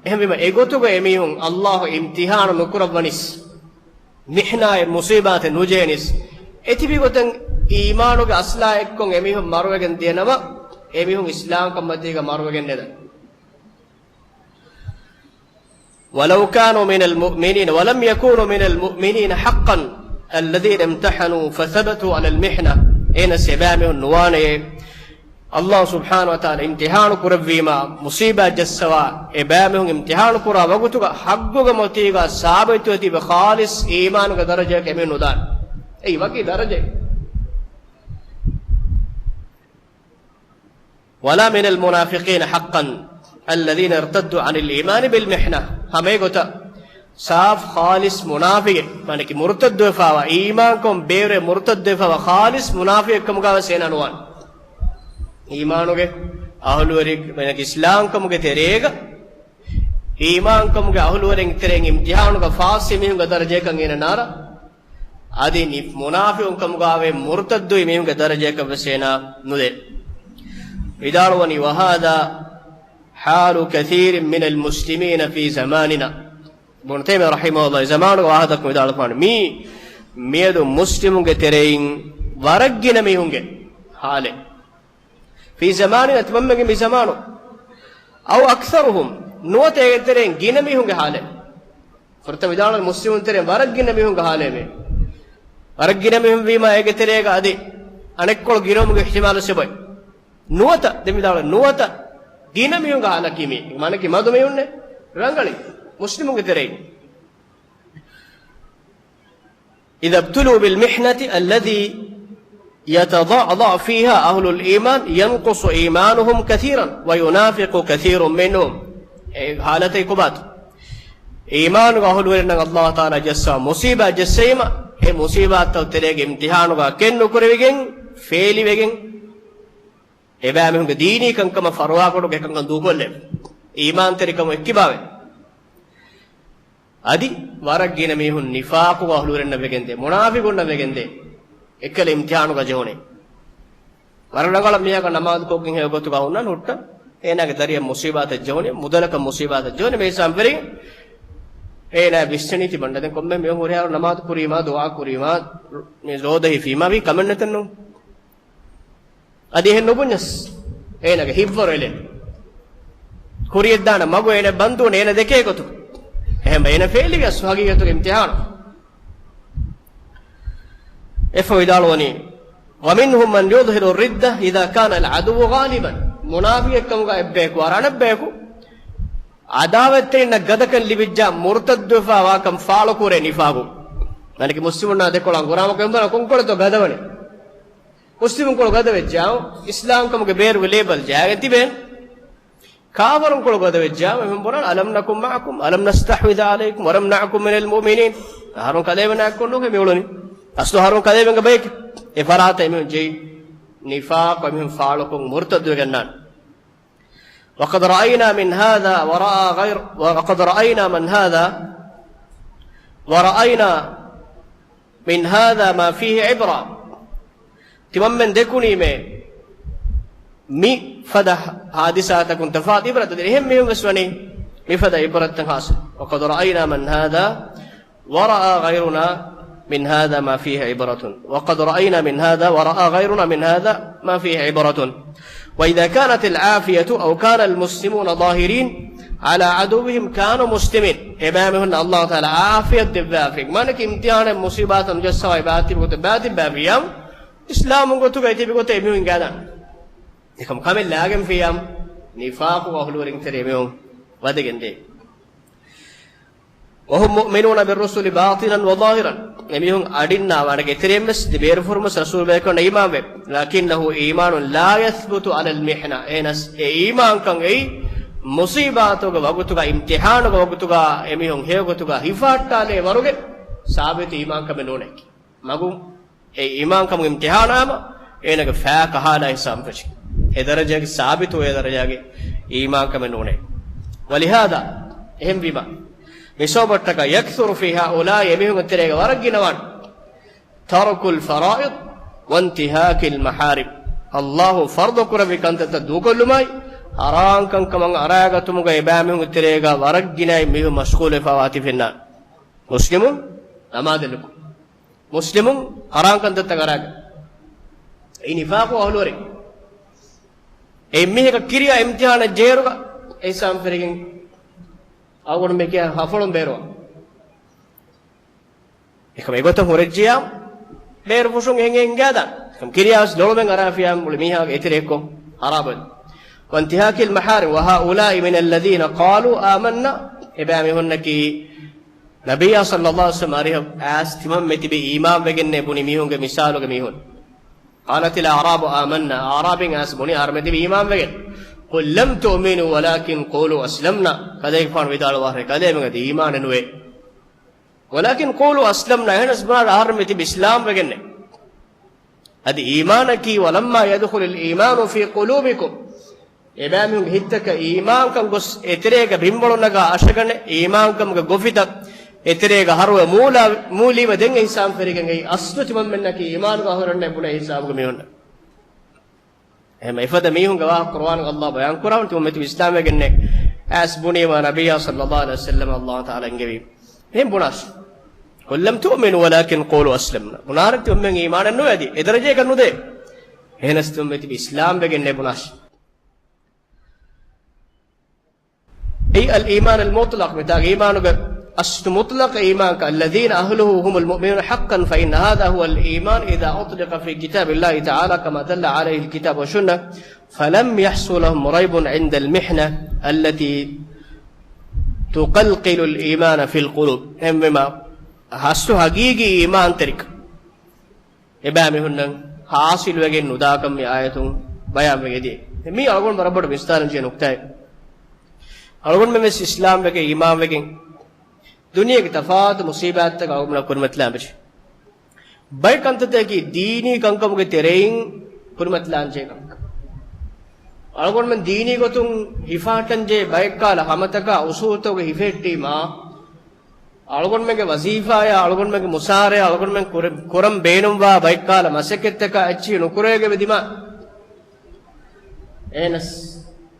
އެހެންވީމަ އެގޮތުގަ އެމީހުން ﷲ އިމްތިޙާނު ނުކުރައްވަނީސް، މިޙްނާއެއް މުޞީބާތެއް ނުޖެހެނީސް، އެތިބި ގޮތަށް އީމާނުގެ އަޞްލާ އެއްކޮށް އެމީހުން މަރުވެގެން ދިޔަނަމަ، އެމީހުން އިސްލާމްކަން މަތީގަ މަރުވެގެން ނެދަން. ولو كانوا من المؤمنين ولم يكونوا من المؤمنين حقا الذين امتحنوا فثبتوا على المحنة. އެހެނަސް އެބައިމީހުން ނުވާނެޔޭ، ﷲ ސުބްޙާނަހޫ ވަތަޢާލާ އިމްތިޙާނު ކުރެއްވީމާ، މުޞީބާތް ޖައްސަވާ، އެބައިމީހުން އިމްތިޙާނު ކުރާ ވަގުތުގަ ޙައްޤުގެ މަތީގަ ސާބިތުވެ ތިބި ޚާލިޞް އީމާނުގެ ދަރަޖައަކަށް އެމީހުން ނުދާނެ. އެއީ ވަކި ދަރަޖައެއް. ولا من المنافقين حقا الذين ارتدوا عن الإيمان بالمحنة. ހަމައެގޮތަށް ސާފް ޚާލިޞް މުނާފިގެއް، މާނަކީ މުރުތައްދުވެފާވާ، އީމާންކޮށް ބޭރުވެ މުރުތައްދުވެފާވާ ޚާލިޞް މުނާފިގެއްކަމުގަވެސް އޭނާ ނުވާނެ. އީމާނުގެ އަހުލުވެރި، މާނަކީ އިސްލާމްކަމުގެ ތެރޭގަ، އީމާންކަމުގެ އަހުލުވެރިން ތެރެއިން އިމްތިޙާނުގަ ފާސްވި މީހުންގެ ދަރަޖައަކަށް އޭނާ ނާރާ. އަދި މުނާފިޤުންކަމުގައި މުރުތައްދުވި މީހުންގެ ދަރަޖައަކަށްވެސް އޭނާ ނުދޭ. ވިދާޅުވަނީ، وهذا حال كثير من المسلمين في زماننا. އިބްނު ތައިމިއްޔާ ރަޙިމަހުﷲ ޒަމާނުގެ ވާހަކަ ދައްކަމުން ވިދާޅުވާނެ، މީ މިއަދު މުސްލިމުންގެ ތެރެއިން ވަރަށް ގިނަ މީހުންގެ ޙާލެއް. في زماننا، ތިމަންމެންގެ މި ޒަމާނު. أو أكثرهم، ނުވަތަ އޭގެ ތެރެއިން ގިނަ މީހުންގެ ޙާލެއް. ފުރަތަމަ ވިދާޅުވީ މުސްލިމުން ތެރެއިން ވަރަށް ގިނަ މީހުންގެ ޙާލެއް މީ. ވަރަށް ގިނަ މީހުން ވީމާ އޭގެ ތެރޭގަ އަދި އަނެއްކޮޅު ގިނަވުމުގެ އިޙްތިމާލު ސިބޮތް. ނުވަތަ، ދެން ވިދާޅުވީ ނުވަތަ ގިނަ މީހުންގެ ޙާލަކީ މީ. މާނަކީ މަދު މީހުންނޭ ރަނގަޅީ މުސްލިމުންގެ ތެރެއިން. إذا ابتلوا بالمحنة التي يتضعضع فيها أهل الإيمان ينقص إيمانهم كثيرا وينافق كثير منهم. އެ ޙާލަތަކީ ކޮބާތޯ؟ އީމާނުގެ އަހުލުވެރިންނަށް ﷲ ތަޢާލާ ޖައްސާ މުޞީބާތް ޖައްސައިމަ، އެ މުޞީބާތްތައް ތެރޭގެ އިމްތިޙާނުގަ ކެއްނުކުރެވިގެން، ފެއިލިވެގެން، އެބައިމީހުންގެ ދީނީ ކަންކަމަށް ފަރުވާކުޑަ އެކަންކަން ދޫކޮށްލެވި، އީމާންތެރިކަމުން އެއްކިބާވެ. އަދި ވަރަށް ގިނަ މީހުން ނިފާޤުގެ އަހުލުވެރިންނަށް ވެގެންދޭ، މުނާފިޤުންނަށް ވެގެންދޭ، އެއްކަލަ އިމްތިޙާނުގަ ޖެހުނީ. ވަރަށް ރަނގަޅަށް މީހަކަށް ނަމާދު ކޮށްގެން ހެޔޮ ގޮތުގަ ހުންނަން ހުއްޓަން، އޭނާގެ ދަރިއަށް މުޞީބާތެއް ޖެހުނީ، މުދަލަކަށް މުޞީބާތެއް ޖެހުނީ، މޭ ސާމްފެރި އޭނާ ވިސްނެނީ ތިބަންނަ ދެން ކޮންމެ މީހުން ހުރިހާ ނަމާދު ކުރީމާ، ދުޢާ ކުރީމާ، މި ރޯދަ ހިފީމާ ވީ ކަމެއް ނެތެއްނު. އަދި އެހެން ނުބުންޏަސް އޭނާގެ ހިތްވަރު އެޅެން. ކުރިޔަށްދާނެ މަގު އޭނަ ބަންދުވަން އޭނަ ދެކޭ ގޮތު. އެހެން އޭނަ ފެއިލިވިޔަސް ހަގީގަތުގެ އިމްތިޙާނު. އެފަ ވިދާޅުވަނީ، ومنهم من يظهر الردة إذا كان العدو غالبا. މުނާފިޤެއްކަމުގަ އެއްބަޔަކު އަރަނެއްބަޔަކު އަދާވަތްތެރިންނަށް ގަދަކަން ލިބިއްޖާ މުރުތައްދުވެފާ ވާކަން ފާޅުކުރޭ ނިފާޤު. މާނަކީ މުސްލިމުންނާ ދެކޮޅަށް ގުރާމަކަށް އެނބުނާ ކޮންކޮޅެތޯ ގަދަވަނީ. މުސްލިމުންކޮޅު ގަދަވެއްޖާ، އިސްލާމްކަމުގެ ބޭރުގެ ލޭބަލް ޖައިގެން ތިބޭނެ. ކާފަރުންކޮޅު ގަދަވެއްޖާ، އެހެން ބުނާނެ، ألم نكن معكم، ألم نستحوذ عليكم، ونمنعكم من المؤمنين. އަހަރުން ކަލޭމެނާއެއްކޮށް ނޫން މި އުޅުނީ. އަސްލު އަހަރުން ކަލޭމެންގެ ބަޔެކޭ. އެ ފަރާތަށް އެމީހުން ޖެހި، ނިފާޤު އެމީހުން ފާޅުކޮށް މުރުތައްދުވެގަންނާނެ. وقد رأينا من هذا وراء غير، وقد رأينا من هذا ورأينا من هذا ما فيه عبرة. ތިމަންމެން ދެކުނީމޭ މި ފަދަ ހާދިސާތަކުން ތަފާތު ޢިބްރަތު ދެން އެހެން މީހުން ވެސް ވަނީ މިފަދަ ޢިބްރަތުތައް ހާސިލް. وقد رأينا من هذا ورأى غيرنا من هذا ما فيه عبرة. وقد رأينا من هذا ورأى غيرنا من هذا ما فيه عبرة. وإذا كانت العافية أو كان المسلمون ظاهرين على عدوهم كانوا مسلمين. އެބައިމީހުންނަށް ﷲ ތަޢާލާ ޢާފިޔަތް ދެއްވާފި. މާނަކީ އިމްތިޙާނެއް މުޞީބާތައް ނުޖައްސަވާ އެބައިތިބި ގޮތަށް ބައިތިއްބާފިއްޔާމު، އިސްލާމު ގޮތުގައި ތިބި ގޮތަށް އެމީހުން އިނގާދާނެ. އެކަމް ކަމެއް ލާގެންފިއްޔާމު، ނިފާޤު އަހުލުވެރިން ތެރޭ އެމީހުން ވަދެގެންދޭ. وهم مؤمنون بالرسل باطنا وظاهرا. އެމީހުން އަޑިންނާ ވަނަގެ ތެރެއިން ވެސް ބޭރުފުރުމަސް ރަސޫލުބޭކަން އީމާންވެ. لكنه إيمان لا يثبت على المحنة. އެހެނަސް އެ އީމާންކަން އެއީ މުޞީބާތުގެ ވަގުތުގަ، އިމްތިޙާނުގެ ވަގުތުގަ އެމީހުން ހެޔޮގޮތުގަ ހިފަހައްޓާލޭ ވަރުގެ ސާބިތު އީމާންކަމެއް ނޫނޭ. މަގު އެ އީމާންކަމުގެ އިމްތިޙާނާމަ އޭނަގެ ފާ ކަހާލާ ހިސާބު ފެށި. އެ ދަރަޖައިގެ ސާބިތު އެ ދަރަޖައިގެ އީމާންކަމެއް ނޫނޭ. ولهذا، އެހެންވީމަ، މިސޯބައްޓަކަ، يكثر في هؤلاء، އެމީހުންގެ ތެރޭގަ ވަރަށް ގިނަވާން، ترك الفرائض وانتهاك المحارم. ﷲ ފަރުޟު ކުރެއްވި ކަންތައްތައް ދޫކޮށްލުމާއި، ޙަރާން ކަންކަމަށް އަރާގަތުމުގަ އެބައިމީހުންގެ ތެރޭގަ ވަރަށް ގިނައިން މީހުން މަޝްޣޫލުވެފަވާތީ ފެންނާނެ. މުސްލިމުން ނަމާދެއް ނުކުތް. މުސްލިމުން ޙަރާން ކަންތައްތައް އަރާގަތް. އެއީ ނިފާޤު އަހުލުވެރިން. އެ މީހަކަށް ކިރިޔާ އިމްތިޙާނެއް ޖޭރުގަ އިސްލާމް ފެރިގެން އަޅުގަނޑު މިކިޔާ ހަފަޅުން ބޭރުވާ. އެކަމަ އެގޮތަށް ހުރެއްޖިޔާ ބޭރު ފުށުން އެހެން އެހެން އިނގާދާނެ. އެކަމަ ކިރިޔާ ވެސް ލޮޅުމެއް އަރާފިޔާ މުޅި މީހާގެ އެތެރެއަކު ހަރާބަދު. وانتهاك المحارم وهؤلاء من الذين قالوا آمنا. އެބައިމީހުންނަކީ ނަބިއްޔާ ޞައްލައްލާހު ޢަލައިހި ވަސައްލަމަ އަރިހަށް އައިސް ތިމަންމެ ތިބި އީމާންވެގެންނޭ ބުނި މީހުންގެ މިސާލުގެ މީހުން. قالت الأعراب آمنا، އަޢުރާބީން އައިސް ބުނި އަހަރުމެ ތިބި އީމާންވެގެން. قل لم تؤمنوا ولكن قولوا أسلمنا. ކަލޭގެފާނު ވިދާޅުވާށޭ، ކަލޭމެން އަދި އީމާނެއް ނުވޭ. ولكن قولوا أسلمنا، އެހެނަސް ބުނާށޭ އަހަރުމެ ތިބި އިސްލާމްވެގެންނޭ. އަދި އީމާނަކީ، ولما يدخل الإيمان في قلوبكم، އެބައިމީހުންގެ ހިތްތަކަށް އީމާންކަން ގޮސް އެތެރޭގަ ބިންވަޅު ނަގާ އަށަގަނެ، އީމާންކަމުގެ ގޮފިތައް އެތެރޭގަ ހަރުވެ މޫލާ، މޫލީމަ ދެން އިހްސާން ފެރިގެން އެއީ އަސްލު ތިމަންމެންނަކީ އީމާނުގެ އަހުރެންނޭ ބުނޭ ހިސާބުގެ މީހުންނަށް. އެހެން އެފަދަ މީހުންގެ ވާހަކަ ޤުރުއާނުގަ ﷲ ބަޔާން ކުރާން ތިމަންމެ ތިބި އިސްލާމްވެގެންނޭ އައިސް ބުނީމާ ނަބިއްޔާ ޞައްލައްލާހު ޢަލައިހި ވަސައްލަމަ ﷲ ތަޢާލާ އެންގެވީ. އެހެން ބުނާށި. قل لم تؤمنوا ولكن قولوا أسلمنا. ބުނާރަ ތިމަންމެން އީމާނެއް ނުވޭ އަދި އެ ދަރަޖައަކަށް ނުދޭ. އެހެނަސް ތިމަންމެ ތިބި އިސްލާމްވެގެންނޭ ބުނާށި. އެއީ الإيمان المطلق، މިތާގެ އީމާނުގެ އަސްލު މުޠްލަޤު އީމާންކަން. الذين أهله هم المؤمنون حقا، فإن هذا هو الإيمان إذا أطلق في كتاب الله تعالى كما دل عليه الكتاب والسنة، فلم يحصل لهم ريب عند المحنة التي تقلقل الإيمان في القلوب. އެހެންވީމާ، އަސްލު ޙަޤީޤީ އީމާންތެރިކަން އެބައިމީހުންނަށް ޙާޞިލުވެގެން ނުދާކަން މި އާޔަތުން ބަޔާންވެގެންދިޔަ. މީ އަޅުގަނޑު ވަރަށް ބޮޑު މިސާލެއް ޖެހޭ ނުކްތާއެއް. އަޅުގަނޑުމެން ވެސް އިސްލާމްވެގެން، އީމާންވެގެން، ދުނިޔޭގެ ތަފާތު މުޞީބާތްތަކަށް އަޅުގަނޑުމެން ކުރިމަތިލާން ވެއްޖެ. ބައެއް ކަންތައްތަކަކީ ދީނީ ކަންކަމުގެ ތެރެއިން ކުރިމަތިލާން ޖެހޭ ކަންކަން. އަޅުގަނޑުމެން ދީނީ ގޮތުން ހިފަހައްޓަން ޖެހޭ ބައެއް ކަހަލަ ހަމަތަކާ އުޞޫލުތަކުގަ ހިފެހެއްޓީމާ، އަޅުގަނޑުމެންގެ ވަޒީފާޔާ، އަޅުގަނޑުމެންގެ މުސާރަޔާ، އަޅުގަނޑުމެން ކުރެ-، ކުރަން ބޭނުންވާ ބައެއްކަހަލަ މަސައްކަތްތަކާ އެއްޗެހި ނުކުރެވޭ ދިމާ. އެހެނަސް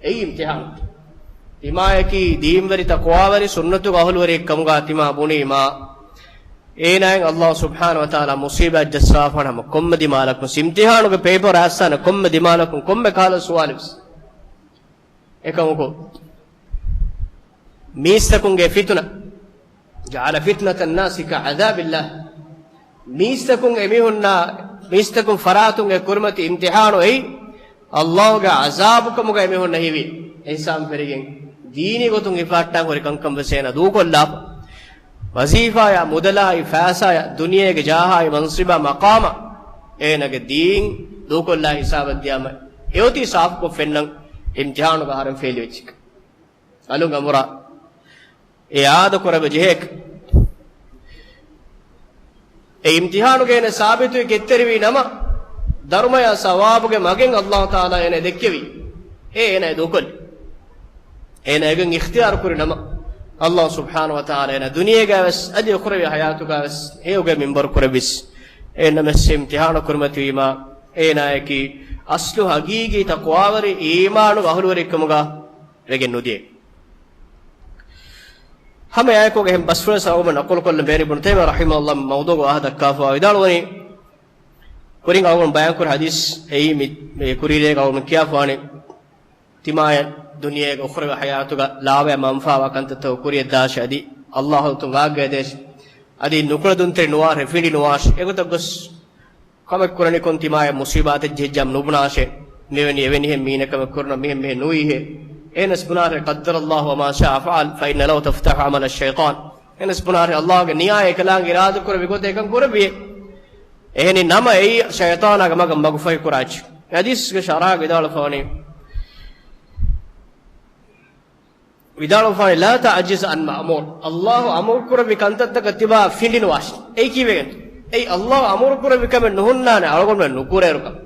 އެއީ އިމްތިޙާނު. ތިމާޔަކީ ދީންވެރި ތަޤްވާވެރި ސުންނަތުގެ އަހުލުވެރިއެއް ކަމުގަ ތިމާ ބުނީމާ، އޭނާއިން ﷲ ސުބްޙާނަހޫ ވަތަޢާލާ މުޞީބާތް ޖައްސާފާނަ ހަމަ ކޮންމެ ދިމާލަކުން، އިމްތިޙާނުގެ ޕޭޕަރު އައްސާނެ ކޮންމެ ދިމާލަކުން، ކޮންމެ ކަހަލަ ސުވާލެއް ވެސް. އެކަމަކު، މީސްތަކުންގެ ފިތުނަ، جعل فتنة الناس كعذاب الله. މީސްތަކުން އެމީހުންނާ، މީސްތަކުން ފަރާތުން އެ ކުރިމަތި އިމްތިޙާނު އެއީ، ﷲ ގެ ޢަޒާބު ކަމުގަ އެމީހުންނަށް ހީވި. އިހްސާން ފެރިގެން، ދީނީ ގޮތުން ހިފަހައްޓާން ހުރި ކަންކަން ވެސް އޭނާ ދޫކޮށްލާފަ. ވަޒީފާޔާ، މުދަލާއި، ފައިސާޔާ، ދުނިޔޭގެ ޖާހާއި، މަންސިބާ، މަޤާމާ، އޭނާގެ ދީން ދޫކޮށްލާ ހިސާބަށް ދިޔާމަ، އެއޮތީ ސާފުކޮށް ފެންނަން އިމްތިޙާނުގަ އަހަރެން ފެއިލި ވެއްޖެކަން. އަލުން އަނބުރާ އެ އާދަ ކުރެވޭ ޖެހޭކަން. އެ އިމްތިޙާނުގައި ސާބިތުވި ކެތްތެރިވީ ނަމަ، ދަރުމަޔާ ސަވާބުގެ މަގެއް އައްލާހު ތަޢާލާ އޭނަ ދެއްކެވި. އޭ އޭނަ ދޫކޮށްލި. އޭނަ އެގެން އިޚްތިޔާރު ކުރި ނަމަ، އައްލާހު ސުބްޙާނަހު ވަ ތަޢާލާ އޭނަ ދުނިޔޭގަ ވެސް އަދި އުޚްރަވީ ޙަޔާތުގަ ވެސް ހެޔޮގެ މިންވަރު ކުރެއްވިސް، އޭނަ ވެސް އިމްތިޙާނު ކުރިމަތިވީމާ، އޭނާއަކީ އަސްލު ޙަޤީޤީ ތަޤްވާވެރި އީމާނުގެ އަހުލުވެރިކަމުގަ ވެގެން ނުދިޔަ. ހަމަ އެއާއެކު އެހެން ބަސްފުޅެއް ސަބަބުން ނަޤުލުކޮށްލަން ބޭނުން އިބްނު ތައިމިއްޔާ ރަޙިމަހުﷲ މައުޟޫޢުގަ ވާހަކަ ދައްކާފަ ވިދާޅުވަނީ، ކުރިން އަޅުގަނޑު ބަޔާންކުރި ޙަދީޘް އެއީ މި، މި ކުރީ ރޭގަ އަޅުގަނޑު ކިޔާފާނެ. ތިމާޔަށް ދުނިޔޭގެ އުޚްރަވީ ޙަޔާތުގަ ލާބަޔާ މަންފާވާ ކަންތައްތައް ކުރިޔަށް ދާށޭ، އަދި އައްލާހު ތަޢާލާ ވާގް ދޭށޭ، އަދި ނުކުޅެދުންތެރި ނުވާށޭ، ފިނޑި ނުވާށޭ. އެގޮތަށް ގޮސް ކަމެއް ކުރަނިކޮށް ތިމާޔަށް މުޞީބާތެއް ޖެހިއްޖާމަ ނުބުނާށޭ، މިވެނި އެވެނިހެން މީނަ ކަމެއް ކުރުނަ މިހެން މިހެން ނުވީހޭ. އެހެނަސް ބުނާށޭ، قدر الله وما شاء فعل، فإن لو تفتح عمل الشيطان. އެހެނަސް ބުނާށޭ، އައްލާހުގެ ނިޔާޔަށް އެކަލާނގެ އިރާދަކުރެއްވި ގޮތަށް އެކަން ކުރެއްވިއޭ. އެހެނީ ނަމަ އެއީ ޝައިޠާނާގެ މަގަށް މަގުފަހި ކުރާ އެއްޗެއް. ޙަދީޘްގެ ޝަރަޙަ ވިދާޅުވާނީ، ވިދާޅުވާނީ، لا تعجز عن مأمور. އައްލާހު އަމުރު ކުރެއްވި ކަންތައްތަކަށް ތިބާ ފިނޑި ނުވާށޭ. އެއީ ކީއްވެގެންތޯ؟ އެއީ އައްލާހު އަމުރު ކުރެއްވި ކަމެއް ނުހުންނާނެ އަޅުގަނޑުމެން ނުކުރޭއިރުކަން.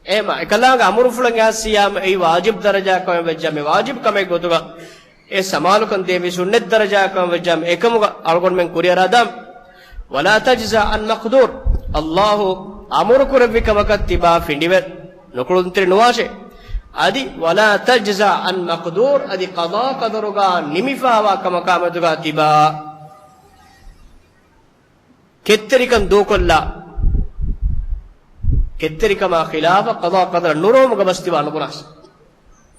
އެހެންމަ އެކަލާނގެ އަމުރުފުޅެއް އައިސް އެއީ ވާޖިބު ދަރަޖާއަކަށް ވެއްޖާމަ ވާޖިބު ކަމެއް ގޮތުގަ، އެ ސަމާލުކަން ދޭ ސުންނަތް ދަރަޖާއަކަށް ވެއްޖާމަ އެކަމުގަ އަޅުގަނޑުމެން ކުރިއަރާ ދާން. ولا تعجز عن مقدور. އައްލާހު އަމުރު ކުރެއްވި ކަމަކަށް ތިބާ ފިނޑިވެ ނުކުޅުންތެރި ނުވާށޭ. އަދި ولا تعجز عن مقدور، އަދި ޤަޟާ ޤަދަރުގަ ނިމިފާވާ ކަމަކާ މެދުގަ ތިބާ ކެތްތެރިކަން ދޫކޮށްލާ، ކެތްތެރިކަމާ ޚިލާފަށް ޤަޟާ ޤަދަރަށް ނުރުހުމުގަ ބަސް ތިބާ ނުބުނާށޭ.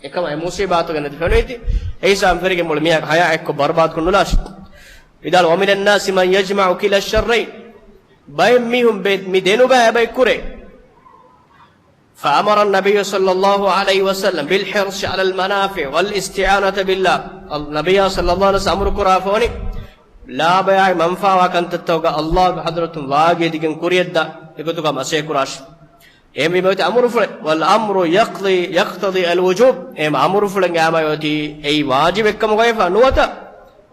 އެކަމަށް އެ މުޞީބާތުގެ ނެތި ފެނުވީތީ، އެހިސާބުން ފެރިގެން މުޅި މީހާގެ ޙަޔާތް އެއްކޮށް ބަރުބާދުކޮށް ނުލާށޭ. ވިދާޅުވި، ومن الناس من يجمع كلا الشرين. ބައެއް މީހުން ބެ-، މި ދެނުގަ އެބައި ކުރޭ. فأمر النبي صلى الله عليه وسلم بالحرص على المنافع والاستعانة بالله. ނަބިއްޔާ ޞައްލައްލާހު ޢަލައިހި ވަސައްލަމަ އަމުރު ކުރާފަވަނީ، ލާބަޔާއި މަންފާވާ ކަންތައްތަކުގަ އައްލާހުގެ ޙަޟްރަތުން ވާގި ދިގެން ކުރިޔަށްދާ އެގޮތުގަ މަސައްކަތް ކުރާށޭ. އެހެންވީމަ އޮތީ އަމުރުފުޅެއް. والأمر يقضي، يقتضي الوجوب. އެހެން އަމުރުފުޅެއް އައިމަ އޮތީ އެއީ ވާޖިބެއްކަމުގައިފަ ނުވަތަ،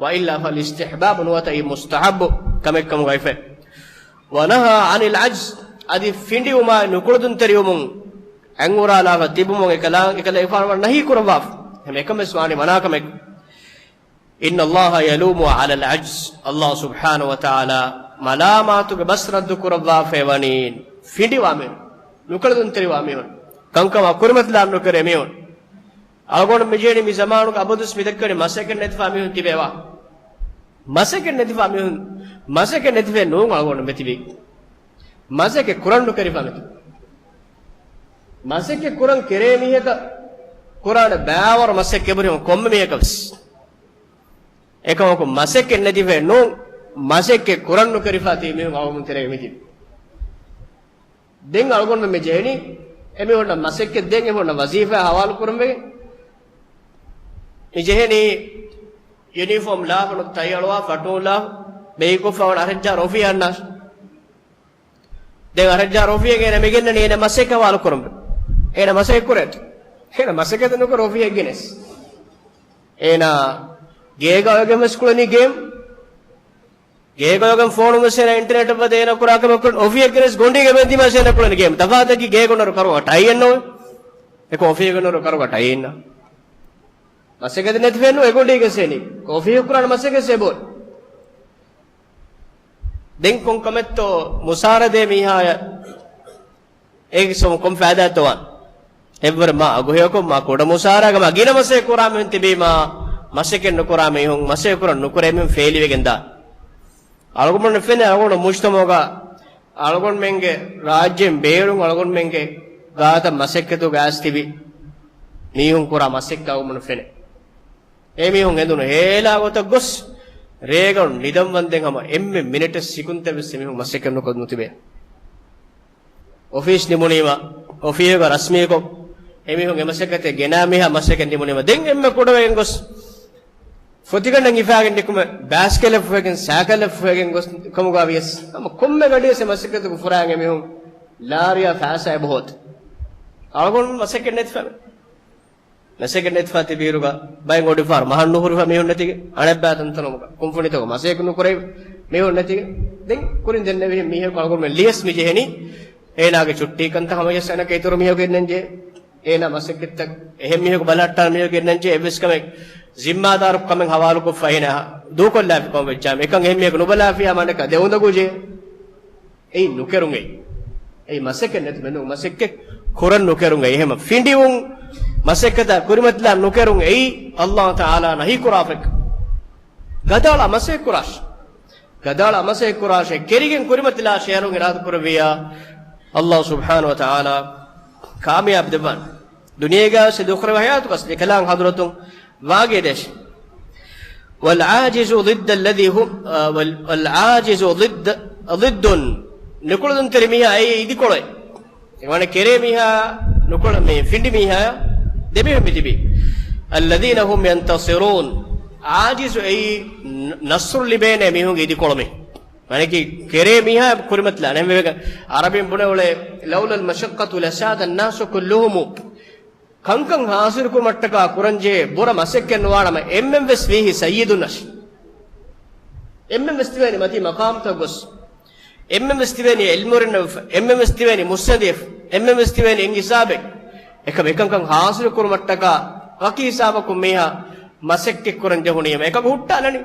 وإلا فالاستحباب، ނުވަތަ އެއީ މުސްތަޙައްބު ކަމެއްކަމުގައިފަ. ونهى عن العجز، އަދި ފިނޑިވުމާއި ނުކުޅެދުންތެރިވުމުން އަތްއުރާލާފަ ތިބުމުން އެކަލާ-، އެކަލޭގެފާނު ނަހީ ކުރައްވާފަ. އެހެން އެކަމެއް ވެސް ވާނީ މަނާކަމެއް. إن الله يلوم على العجز، އައްލާހު ސުބްޙާނަހު ވަތަޢާލާ މަލާމާތުގެ ބަސް ރައްދު ކުރައްވާފައިވަނީ ފިނޑިވާ މީހުން، ނުކުޅެދުންތެރިވާ މީހުން، ކަންކަމާ ކުރިމަތިލާން ނުކެރޭ މީހުން. އަޅުގަނޑު މި ޖެހެނީ މި ޒަމާނުގަ އަބަދުވެސް މި ދައްކަނީ މަސައްކަތް ނެތިފާ މީހުން ތިބޭވާ. މަސައްކަތް ނެތިފާ މީހުން، މަސައްކަތް ނެތިފައެއް ނޫން އަޅުގަނޑު މިތިބީ. މަސައްކަތް ކުރަން ނުކެރިފާ މިތިބީ. މަސައްކަތް ކުރަން ކެރޭ މީހަކަށް ކުރާނެ ބައިވަރު މަސައްކަތް އެބަހުރި ކޮންމެ މީހަކަށް ވެސް. އެކަމަކު މަސައްކަތް ނެތިފައެއް ނޫން، މަސައްކަތް ކުރަން ނުކެރިފާ ތިބި މީހުން އަޅުގަނޑު ތެރޭގަ މިތިބީ. ދެން އަޅުގަނޑު މި ޖެހެނީ، އެމީހުންނަށް މަސައްކަތް ދޭން، އެމީހުންނަށް ވަޒީފާ ހަވާލު ކުރަން ވެގެން. މި ޖެހެނީ ޔުނީފޯމް ލާފަ، ނު ޓައި އަޅުވާ، ފަޓޫން ލާފަ، ބޭކޮށްފަ ވަން އަށް ހައްޖާ ރޮފީ އަންނާށޭ. ދެން އަށް ހައްޖާ ރޮފީއަށް އޭނަ މި ގެންނަނީ އޭނަ މަސައްކަތް ހަވާލު ކުރަން. އޭނަ މަސައްކަތް ކުރޭތޯ؟ އޭނަ މަސައްކަތެއް ނުކުރޭ ރޮފީއަށް ގެނެސް. އޭނަ ގޭގަ އޮވެގެން ވެސް ކުޅެނީ ގޭމް. ގޭގަ އޮވެގެން ފޯނުން ވެސް އޭނަ އިންޓަރނެޓަށް ވަދެ އޭނަ ކުރާ ކަމެއް ކުރަން އޮފީހަށް ގެނެސް ގޮނޑީގެ އެބަ ދިމާ އޭނަ ކުޅެނީ ގޭމް. ތަފާތަކީ ގޭގަ އޮންނައިރު ކަރުގަ ޓައި އެއްނުވޭ. އެކަމަކު އޮފީހަށް އޮންނައިރު ކަރުގަ ޓައި އިންނާ. މަސައްކަތެއް ނެތިފައެއް ނޫން އެގޮނޑީގެ އެސޭނީ. އޮފީހަށް ކުރާނެ މަސައްކަތް އެބަހުރި. ދެން ކޮން ކަމެއްތޯ މުސާރަ ދޭ މީހާޔަށް އޭގެ ސަބަބުން ކޮން ފައިދާތޯ ވާން؟ އެއްވަރު މާ އަގުހެޔޮކޮށް މާ ކުޑަ މުސާރައިގަ މާ ގިނަ މަސައްކަތް ކުރާ މީހުން ތިބީމާ، މަސައްކަތް ނުކުރާ މީހުން، މަސައްކަތް ކުރަން ނުކުރޭ މީހުން ފެއިލް ވެގެން ދާން. އަޅުގަނޑު ފެނޭ އަޅުގަނޑު މުޖްތަމަޢުގަ އަޅުގަނޑުމެންގެ ރާއްޖޭން ބޭރުން އަޅުގަނޑުމެންގެ ގާތަށް މަސައްކަތުގަ އައިސް ތިބި މީހުން ކުރާ މަސައްކަތް އަޅުގަނޑު ފެނޭ. އެމީހުން އެދުނު ހޭލާ ގޮތަށް ގޮސް، ރޭގަނޑު ނިދަން ވަންދެން ހަމަ އެންމެ މިނެޓެއް ސިކުންތެއް ވެސް އެމީހުން މަސައްކަތް ނުކޮށް ނުތިބޭ. އޮފީސް ނިމުނީމަ، އޮފީހުގަ ރަސްމީކޮށް، އެމީހުން އެ މަސައްކަތެއް ގެނާ މީހާ މަސައްކަތް ނިމުނީމަ، ދެން އެންމެ ކުޑަވެގެން ގޮސް، ފޮތިގަނޑެއް ހިފާގެން ނިކުމެ، ބައިސްކަލެއް ފޮހެގެން، ސައިކަލެއް ފޮހެގެން ގޮސް ކަމުގަ ވިޔަސް، ހަމަ ކޮންމެ ގަޑިޔަސް އެ މަސައްކަތުގަ ފުރާން އެމީހުން ލާރިޔާ ފައިސާ އެބަހޯދި. އަޅުގަނޑު މަސައްކަތް ނެތިފަ، މަސައްކަތް ނެތިފަ ތިބީރުގަ ބައެއް އޮޑިފަހަރު މަހަށް ނުހުރިފަ މީހުން ނެތިގެ، އަނެއްބައި ތަންތަނުމުގަ ކުންފުނިތަކު މަސައްކަތް ނުކުރެވި މީހުން ނެތިގެ، ދެން ކުރިން ދެންނެވިހެން މީހަކު އަޅުގަނޑުމެން ލިޔަސް މި ޖެހެނީ އޭނާގެ ޗުއްޓީ ކަންތައް ހަމަޖައްސަނަކަށް އިތުރު މީހަކު ގެންނަންޖެ. އޭނާ މަސައްކަތްތައް އެހެން މީހަކު ބަލަހައްޓާނެ މީހަކު ގެންނަންޖެ. އެއްވެސް ކަމެއް ޒިންމާދާރު ކަމެއް ހަވާލުކޮށްފަ އޭނާ ދޫކޮށްލާފި ކަމަށް ވެއްޖާމަ، އެކަން އެހެން މީހަކު ނުބަލާފިޔާ މަނަކަ ދެ އުނދަގޫ ޖެހޭ. އެއީ ނުކެރުން އެއީ. އެއީ މަސައްކަތް ނެތު މެނު މަސައްކަތް ކުރަން ނުކެރުން އެއީ. އެހެމަ ފިނޑިވުން މަސައްކަތާ ކުރިމަތިލާ ނުކެރުން އެއީ ﷲ ތަޢާލާ ނަހީ ކުރާފަ. ގަދައަޅާ މަސައްކަތް ކުރާށި. ގަދައަޅާ މަސައްކަތް ކުރާށޭ. ކެރިގެން ކުރިމަތިލާށޭ އަރުން އިރާދަ ކުރެއްވިއްޔާ ﷲ ސުބްޙާނަހޫ ވަތަޢާލާ ކާމިޔާބު ދެއްވާނެ. ދުނިޔޭގަ ސެދު އުޚްރަވީ ހަޔާތުގަސް ދެކަލާން ޙަޟްރަތުން ވާގޭ ދޭށި. والعاجز ضد الذي هم، އާ، وال، والعاجز ضد، ضد، ނުކުޅަދުންތެރި މީހާ އެއީ އިދިކޮޅެއް. އެ ވަނީ ކެރޭ މީހާ، ނުކުޅަ، މި ފިނޑި މީހާ ދެމީހުން މިތިބީ. الذين هم ينتصرون. ޢާޖިޒު އެއީ ނަ، ނަޞްރު ލިބޭނެ މީހުންގެ އިދިކޮޅު މީ. މާނައަކީ ކެރޭ މީހާ ކުރިމަތިލާނެ. އެހެންވެގެން ޢަރަބިން ބުނެ އުޅޭ، لولا المشقة لساد الناس كلهم. ކަންކަން ޙާޞިލުކުރުމަށްޓަކާ ކުރަންޖެހޭ ބުރަ މަސައްކަތް ނުވާނަމަ، އެންމެން ވެސް ވީހި ސައްޔިދުންނަށް. އެންމެން ވެސް ތިބޭނީ މަތީ މަޤާމްތައް ގޮސް. އެންމެން ވެސް ތިބޭނީ ޢިލްމުވެރިންނަށް ވެފަ. އެންމެން ވެސް ތިބޭނީ މުއްސަނދިއެފަ. އެންމެން ވެސް ތިބޭނީ އެއް ހިސާބެއް. އެކަމަ އެކަންކަން ޙާޞިލުކުރުމަށްޓަކާ ވަކި ހިސާބަކުން މީހާ މަސައްކަތް ކުރަން ޖެހުނީމަ، އެކަކު ހުއްޓާލަނީ.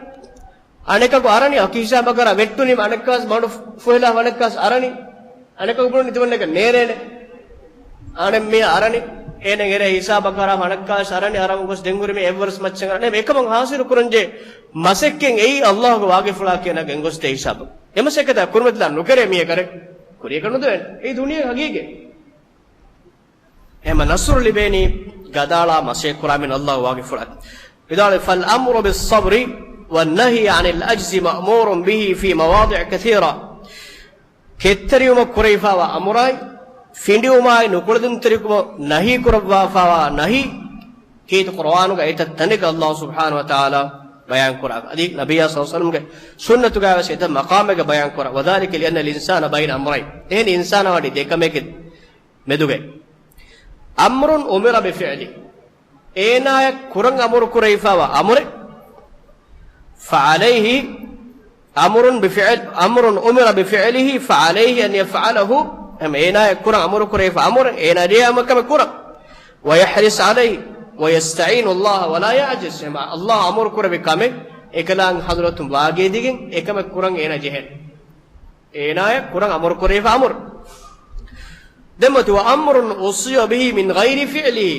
އަނެކަކު އަރަނީ ވަކި ހިސާބަކަށް ވެއްޓުނީމަ، އަނެއްކާސް މަޑު ފުހެލާ އަނެއްކާސް އަރަނީ. އަނެކަކު ބުނަނީ ތިމަންނަކަށް ނޭރޭނެ. އަނެއް މީ އަރަނި، އޭނަ އެރޭ ހިސާބަކަށް އަރާ އަނެއްކާސް އަރަނި، އަރަމު ގޮސް ދެން ހުރި މީ އެއްވަރުސް މައްޗަށް އަރަނި. އެކަމަށް ޙާޞިލު ކުރަންޖެ މަސައްކަތް އެއީ ﷲގެ ވާގިފުޅާ ކިޔަނަ ގެންގޮސްދޭ ހިސާބަށް. އެ މަސައްކަތާ ކުރިމަތިލާ ނުކެރޭ މީހަކަށް ކުރިޔަކަށް ނުދެވޭނެ. އެއީ ދުނިޔޭ ހަގީގަތް. އެހެމަ ނަޞްރު ލިބޭނީ ގަދައަޅާ މަސައްކަތް ކުރާމެން ﷲ ވާގިފުޅާ. ވިދާޅުވި، فالأمر بالصبر والنهي عن العجز مأمور به في مواضع كثيرة. ކެތްތެރިވުމަށް ކުރެވިފާވާ އަމުރާއި، ފިނޑިވުމާއި ނުކުޅެދުންތެރިކަމަށް ނަހީ ކުރައްވާފާވާ ނަހީ، ކީރިތި ޤުރުއާނުގަ އެތައް ތަނެއްގަ ﷲ ސުބްޙާނަހޫ ވަތަޢާލާ ބަޔާން ކުރާ. އަދި ނަބިއްޔާ ޞައްލަﷲު ޢަލައިހި ވަސައްލަމްގެ ސުންނަތުގައި ވެސް އެތައް މަޤާމެއްގަ ބަޔާން ކުރާ. وذلك لأن الإنسان بين أمرين. އެހެން އިންސާނާ ވަނީ ދެ ކަމެއްގެ މެދުގައި. أمر أمر بفعله. އޭނާޔަށް ކުރަން އަމުރު ކުރެވިފާވާ އަމުރެއް. فعليه أمر بفعل، أمر أمر بفعله فعليه أن يفعله. އެހެން އޭނާޔަށް ކުރަން އަމުރު ކުރެވިފާ އަމުރެއް، އޭނާ ޖެހޭ އެކަމެއް ކުރަން. ويحرص عليه ويستعين الله ولا يعجز. އެހެން ﷲ އަމުރު ކުރެއްވި ކަމެއް އެކަލާނގެ ޙަޟްރަތުން ވާގޭދީގެން އެކަމެއް ކުރަން އޭނާ ޖެހޭނެ. އޭނާޔަށް ކުރަން އަމުރު ކުރެވިފަ އަމުރު. ދެން މަތި، وأمر أوصي به من غير فعله.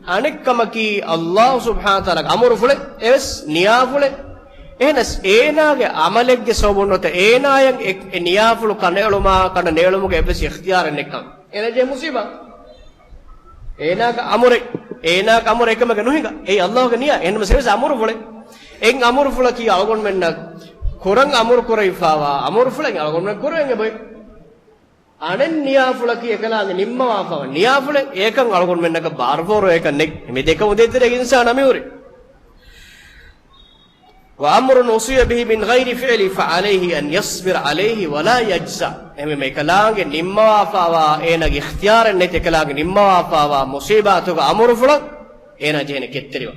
އަނެއް ކަމަކީ ﷲ ސުބްޙާނަހޫ ވަތަޢާލާގެ އަމުރުފުޅެއް، އެވެސް ނިޔާފުޅެއް. އެހެނަސް އޭނާގެ ޢަމަލެއްގެ ސަބަބުން ނުވަތަ އޭނާޔަށް އެ، އެ ނިޔާފުޅު ކަނޑައެޅުމާ ކަނޑަ ނޭޅުމުގެ އެއްވެސް އިޚްތިޔާރެއް ނެތްކަން. އޭނާ ޖެހޭ މުޞީބާ. އޭނާގެ އަމުރެއް، އޭނާގެ އަމުރެއް އެކަމަކަށް ނުހިނގާ. އެއީ ﷲގެ ނިޔާ. އެހެންނަމަ އެވެސް އަމުރުފުޅެއް. އެއް އަމުރުފުޅަކީ އަޅުގަނޑުމެންނަށް ކުރަން އަމުރު ކުރެވިފާވާ އަމުރުފުޅެއް އަޅުގަނޑުމެން ކުރެވެން އެބައޮތް. އަނެއް ނިޔާފުޅަކީ އެކަލާނގެ ނިންމަވާފަވާ ނިޔާފުޅެއް. އެކަން އަޅުގަނޑުމެންނަކަށް ބާރުފޯރު އެކަން ނެތް. މި ދެކަމު ދޭތެރޭގެ އިންސާނާ މިހުރީ. وأمر أوصي به من غير فعله فعليه أن يصبر عليه ولا يجزع. އެހެންވީމަ އެކަލާނގެ ނިންމަވާފާވާ، އޭނާގެ އިޚްތިޔާރެއް ނެތި އެކަލާނގެ ނިންމަވާފާވާ މުޞީބާތުގެ އަމުރުފުޅަށް އޭނާ ޖެހޭނެ ކެތްތެރިވާ.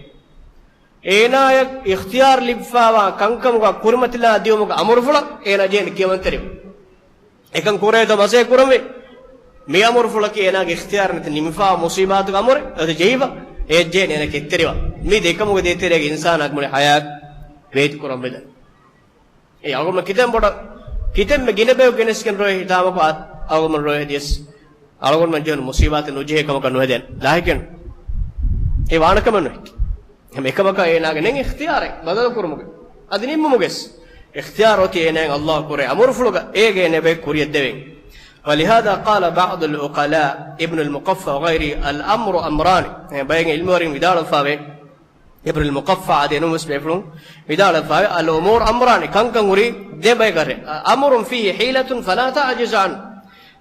އޭނާޔަށް އިޚްތިޔާރު ލިބިފާވާ ކަންކަމުގަ ކުރިމަތިލާ ދިޔުމުގެ އަމުރުފުޅަށް އޭނާ ޖެހޭނެ ކިޔަމަންތެރިވާ. އެކަން ކުރޭތޯ މަސައްކަތް ކުރަންވީ. މި އަމުރުފުޅަކީ އޭނާގެ އިޚްތިޔާރު ނެތި ނިމިފާ މުޞީބާތުގެ އަމުރެއް. އަދި ޖެހިފަ. އޭ ޖެހޭނެ އޭނާ ކެތްތެރިވާ. މި ދެކަމުގެ ދޭތެރޭގެ އިންސާނާގެ މުޅި ޙަޔާތް ވޭތުކުރަން ވެދާނެ. އެ އަޅުގަނޑު ކިތަންމެ ބޮޑަށް، ކިތަންމެ ގިނަ ބަޔަކު ގެނެސްގެން ރޮއެ ހިތާމަކު އަ، އަޅުގަނޑު ރޮއެ ދިޔަސް އަޅުގަނޑުމެން ޖެހުނު މުޞީބާތެއް ނުޖެހޭ ކަމަކަށް ނުހެދޭނެ. ލާހިކެއް ނު. އެ ވާނެ ކަމެއް ނުހެއް. އެހެން އެކަމަކަށް އޭނާގެ ނެތް އިޚްތިޔާރެއް ބަދަލު ކުރުމުގެ. އަދި ނިންމުމުގެސް އިޚްތިޔާރު އޮތީ އޭނާއަށް ﷲ ކުރޭ އަމުރުފުޅުގަ އޭގެ އޭނަ ބައެއް ކުރިޔަށް ދެވޭން. ولهذا قال بعض العقلاء ابن المقفع وغيره الأمر أمران. އެ ބައެއް ޢިލްމުވެރިން ވިދާޅުވެފައިވޭ. އިބްނުލް މުޤައްފަޢާ އަދި އެނޫންވެސް ބޭފުޅުން ވިދާޅުވެފައިވޭ، الأمور أمران، ކަންކަން ހުރީ ދެ ބައިގައްރެ. أمر فيه حيلة فلا تعجز عنه،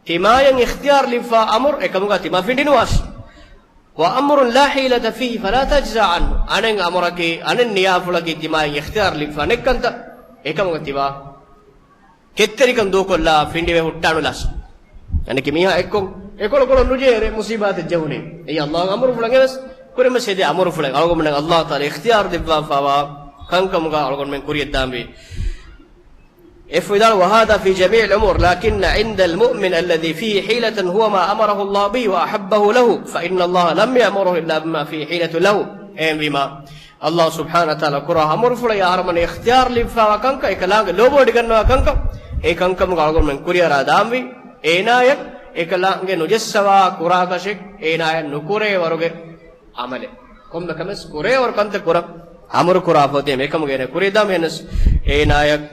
ތިމާޔަށް އިޚްތިޔާރު ލިބިފާ އަމުރު އެކަމުގަ ތިމާ ފިނޑިނުވާށި. وأمر لا حيلة فيه فلا تجزع عنه، އަނެއް އަމުރަކީ އަނެއް ނިޔާފުޅަކީ ތިމާޔަށް އިޚްތިޔާރު ލިބިފާ ނެތްކަންތައް އެކަމުގަ ތިބާ ކެތްތެރިކަން ދޫކޮށްލާ ފިނޑިވެ ހުއްޓާނުލާސް. އަނެކި މީހާ އެއްކޮށް އެކޮޅުކޮޅުން ނުޖެހޭ މުޞީބާތެއް ޖެހުނީ. އެއީ ﷲގެ އަމުރުފުޅަށް އެވެސް ކުރިމަތިލާ ދޭ އަމުރުފުޅެއް. އަޅުގަނޑުމެންނަށް ﷲ ތަޢާލާ އިޚްތިޔާރު ދެއްވާފައިވާ ކަންކަމުގަ އަޅުގަނޑުމެން ކުރިޔަށްދާންވީ. އެފް ވިދާޅު، وهذا في جميع الأمور، لكن عند المؤمن الذي فيه حيلة هو ما أمره الله به وأحبه له، فإن الله لم يأمره إلا بما فيه حيلة له. އެހެންވީމާ، ﷲ ސުބްޙާނަހޫ ވަތަޢާލާ ކުރާ އަމުރުފުޅަށް އަހަރުމެން އިޚްތިޔާރު ލިބިފައިވާ ކަންކަން، އެކަލާނގެ ލޯބިވެޑިގަންނަވާ ކަންކަން، އެ ކަންކަމުގަ އަޅުގަނޑުމެން ކުރިއަރާ ދާންވީ، އޭނާޔަށް އެކަލާނގެ ނުޖައްސަވާ ކުރާކަށެއް، އޭނާޔަށް ނުކުރޭ ވަރުގެ ޢަމަލެއް. ކޮންމެ ކަމެސް ކުރޭވަރު ކަންތައް ކުރަން އަމުރު ކުރާ ފޮތެއް އެކަމުގަ އޭނަ ކުރިއަށް ދާން. އެހެނަސް އޭނާޔަށް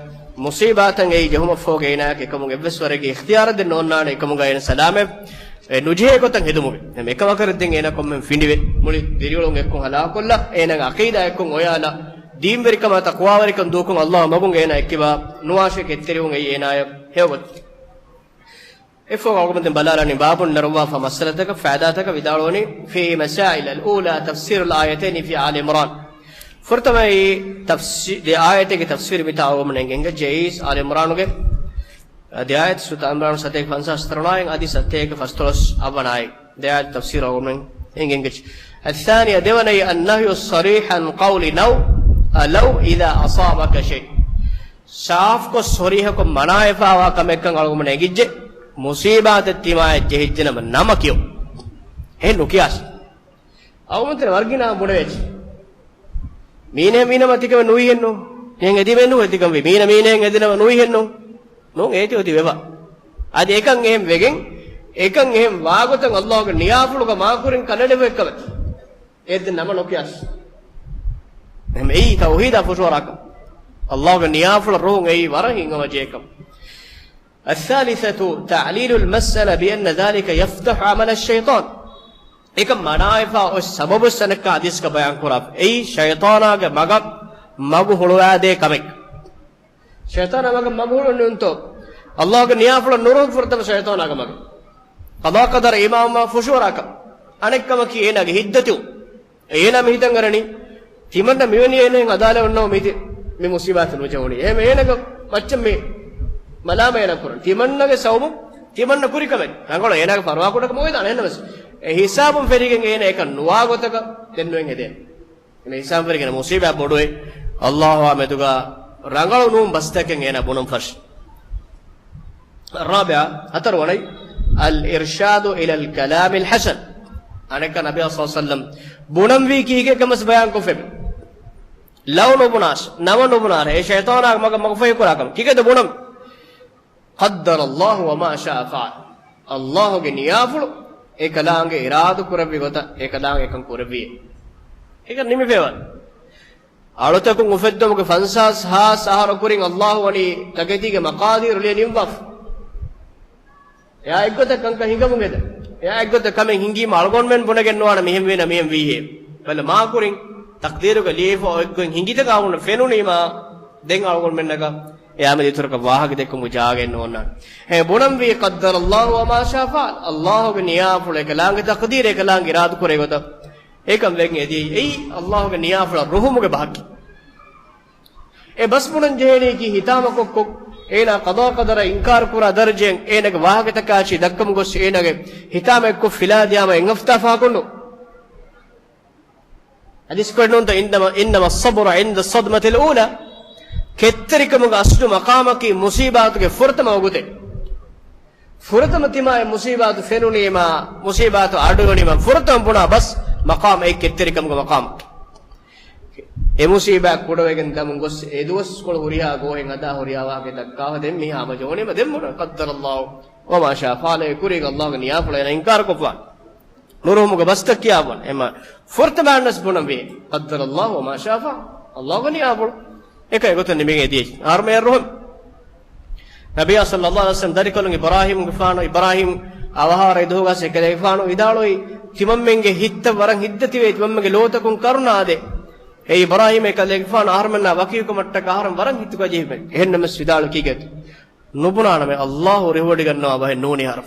މުޞީބާތައް އެއީ ޖެހުމަށްފަހުގަ އޭނާޔަކަށް އެކަމުގެ އެއްވެސް ވަރެއްގެ އިޚްތިޔާރެއް ދެން ނޯންނާނެ އެކަމުގަ އޭނަ ސަލާމަތް އެ ނުޖެހޭ ގޮތަށް ހެދުމުގެ. އެކަމަކަށް ދެން އޭނަ ކޮންމެ ފިނޑިވެ މުޅި ދިރިއުޅުން އެއްކޮށް ހަލާކުކޮށްލާ އޭނާގެ ޢަޤީދާ އެއްކޮށް އޮޔާލާ ދީންވެރިކަމާ ތަޤްވާވެރިކަން ދޫކޮށް ﷲ މަގުން އޭނާ އެއްކިބާ ނުވާށޭ ކެތްތެރިވުން އެއީ އޭނާޔަށް ހެޔޮ ގޮތް. އެފް އޯ އަޅުގަނޑުމެން ބަލާލާނީ ބާބުން ނެރުއްވާފަ މައްސަލަތަކަށް ފައިދާތަކަށް ވިދާޅުވަނީ في مسائل. الأولى تفسير الآيتين في آل عمران. ފުރަތަމަ އެ ތަފްސީ-، ދެ އާޔަތެއްގެ ތަފްސީރު މިތާ އަޅުގަނޑުމެން އެނގިއްޖެ އާލި ޢިމްރާނުގެ ދެ އާޔަތް، ސޫރަތު އާލި ޢިމްރާން ސަތޭކަ ފަންސާސް ތަރުނާއިން އަދި ސަތޭކަ ފަސްދޮޅަސް އަށްވަނަ އާޔަތް. ދެ އާޔަތް ތަފްސީރު އަޅުގަނޑުމެން އެނގިއްޖެ. الثانية، ދެވަނައީ، النهي الصريح عن قول لو، لو إذا أصابك شيء. ސާފުކޮށް ޞަރީޙަކޮށް މަނާވެފައިވާ ކަމެއްކަން އަޅުގަނޑުމެން އެނގިއްޖެ، މުޞީބާތެއް ތިމާޔަށް ޖެހިއްޖެ ނަމަ ނަމަ ކިޔުން. އެހެން ނުކިޔާށޭ. އަޅުގަނޑުމެން ވަރަށް ގިނަ ބުނެވޭ. މީނަ މީނަމަ ތިކަމެއް ނުވީހެއްނު. މީނަ އެދީމެއްނު އެތިކަންވީ. މީނަ މީނައެއް އެދިނަމަ ނުވީހެއްނު. ނޫން އޭތި އޮތީ ވެފަ. އަދި އެކަން އެހެން ވެގެން، އެކަން އެހެން ވާގޮތަށް ﷲގެ ނިޔާފުޅުގަ މާކުރިން ކަނޑައެޅި އެއްކަމެއް. އެއް ދެން ނަމަ ނުކިޔާށޭ. އެހެން އެއީ ތައުޙީދާ ފުށުއަރާކަން. ﷲގެ ނިޔާފުޅަށް ރުހުން އެއީ ވަރަށް ހިތްހަމަޖެހޭކަން. الثالثة تعليل المسألة بأن ذلك يفتح عمل الشيطان. އެކަން މަނާވެފަ އޮތް ސަބަބު ސަނައްކާ ޙަދީޘްގަ ބަޔާން ކުރާ. އެއީ ޝައިޠާނާގެ މަގަށް މަގު ހުޅުވާދޭ ކަމެއް. ޝައިޠާނާ މަގަށް މަގު ހުޅުވަނީ ނޫންތޯ؟ ﷲގެ ނިޔާފުޅަށް ނުރުހުން ފުރަތަމަ ޝައިޠާނާގެ މަގެއް. ޤަޟާ ޤަދަރަށް އީމާންވާ ފުށުއަރާކަށް. އަނެއްކަމަކީ އޭނާގެ ހިތްދަތިވުން. އޭނާ މި ހިތަށް އަރަނީ ތިމަންނަ މިވެނި އޭނައިން އަދާލެއް އޮންނަމަ މި ތި-، މި މުޞީބާތު ނުޖެހުނީ. އެހެން އޭނާގެ މައްޗަށް މި މަލާމަތް އޭނާ ކުރަން. ތިމަންނަގެ ސަބަބުން ތިމަންނަ ކުރި ކަމެއް. ރަނގަޅު އޭނާގެ ފަރުވާކުޑަކަމަށް އޮތް ދާނެ އެހެންނަމަސް. އެ ހިސާބުން ފެށިގެން އޭނާ އެކަން ނުވާ ގޮތަކަށް ދެން ނުއެނގެދޭނެ. އެމެ ހިސާބުން ފެށިގެން މުޞީބާތް ބޮޑުވެ، ﷲއާ މެދުގަ ރަނގަޅު ނޫން ބަސްތަކެއް އޭނާ ބުނަން ފަށި. الرابعة، ހަތަރުވަނައި، الإرشاد إلى الكلام الحسن. އަނެއްކާ ނަބީ ޞައްލަﷲު ޢަލައިހި ވަސައްލަމް ބުނަންވީ ކީކޭ ކަމަސް ބަޔާންކޮށްފެވެ. ލަވް ނުބުނާށޭ، ނަމަ ނުބުނާށޭ، އެ ޝައިޠާނާގެ މަގަށް މަގު ފަހިކުރާ ކަމަށް. ކީކޭތަ ބުނަން؟ قدر الله وما شاء فعل. ﷲގެ ނިޔާފުޅު އެކަލާނގެ އިރާދަ ކުރެއްވި ގޮތަށް އެކަލާނގެ އެކަން ކުރެއްވިއޭ. އެކަން ނިމިފައިވާނެ. އަޅުތަކުން އުފެއްދުމުގެ ފަންސާސް ހާސް އަހަރު ކުރިން ﷲ ވަނީ ތަކެތީގެ މަޤާދީރު ލިޔެ ނިންމާފަ. އެއާ އެއްގޮތަށް ކަންކަން ހިނގަމުން އެދެން. އެއާ އެއްގޮތަށް ކަމެއް ހިނގީމަ އަޅުގަނޑުމެން ބުނެގެން ނުވާނެ މިހެން ވީނަ މިހެން ވީހޭ. ބަލަ މާކުރިން ތަޤްދީރުގަ ލިޔެފަ އޮތްގޮތް ހިނގިތަކާ އޮންނަ ފެނުނީމާ ދެން އަޅުގަނޑުމެންނަކަށް އެއާމެދު އިތުރަކަށް ވާހަކަ ދެއްކުމުގެ ޖާގައެއް ނޯންނާނެ. އެ ބުނަންވީ قدر الله وما شاء فعل. ﷲގެ ނިޔާފުޅު އެކަލާނގެ ތަޤްދީރު އެކަލާނގެ އިރާދަ ކުރޭ ގޮތަށް އެކަން ވެގެން އެދިޔައީ. އެއީ ﷲގެ ނިޔާފުޅަށް ރުހުމުގެ ބަހަކީ. އެ ބަސް ބުނަން ޖެހޭނީކީ ހިތާމަކޮށްކޮށް، އޭނާ ޤަޟާ ޤަދަރަށް އިންކާރު ކުރާ ދަރަޖައިން އޭނާގެ ވާހަކަތަކާ އެއްޗެއް ދައްކަމުން ގޮސް އޭނާގެ ހިތާމަ އެއްކޮށް ފިލާދިޔާމަ އެއް ހަފްތާ ފަހަކުން ނޫން. ޙަދީޘްކޮޅެއް ނޫންތަ؟ إنما، إنما الصبر عند الصدمة الأولى. ކެތްތެރިކަމުގެ އަސްލު މަޤާމަކީ މުޞީބާތުގެ ފުރަތަމަ ވަގުތެއް. ފުރަތަމަ ތިމާޔަށް މުޞީބާތު ފެނުނީމާ، މުޞީބާތު އަޑުއިވުނީމާ، ފުރަތަމަ ބުނާ ބަސް މަޤާމް އެއީ ކެތްތެރިކަމުގެ މަޤާމް. އެ މުޞީބާތް ކުޑަވެގެން ދަމުން ގޮސް އެ ދުވަސްކޮޅު ހުރިހާ ގޯހެއް ހަދާ ހުރިހާ ވާހަކަ ދައްކާފަ ދެން މިހާ ހަމަޖެހުނީމަ ދެން ބުނާ قدر الله وما شاء فعل. އެ ކުރީގަ ﷲގެ ނިޔާފުޅަށް އޭނާ އިންކާރު ކޮށްފާނެ. ނުރުހުމުގެ ބަސްތައް ކިޔާފާނެ. އެމަ ފުރަތަމަ އަންނަސް ބުނަންވީ قدر الله وما شاء فعل. ﷲގެ ނިޔާފުޅު. އެކަ އެގޮތަށް ނިމިގެން އެދިޔައީ. އަހަރުމެ އެއްރުހުން. ނަބިއްޔާ ޞައްލަﷲު ޢަލައިހި ވަސައްލަމް ދަރިކަލުން އިބްރާހީމްގެފާނު، އިބްރާހީމް އަވަހާރަ އެދުވަހުގަސް އެކަލޭގެފާނު ވިދާޅުވީ، ތިމަންމެންގެ ހިތްތައް ވަރަށް ހިތްދަތިވޭ، ތިމަންމެންގެ ލޯތަކުން ކަރުނަ އާދޭ. އޭ އިބްރާހީމް އެކަލޭގެފާނު އަހަރުމެންނާ ވަކިވިކަމަށްޓަކާ އަހަރުމެން ވަރަށް ހިތުގަ ޖެހިފަ. އެހެންނަމަސް ވިދާޅު ކީކޭތަ؟ ނުބުނާނަމޭ، ﷲ ރިހުވެޑިގަންނަވާ ބަހެއް ނޫނީ އަހަރު.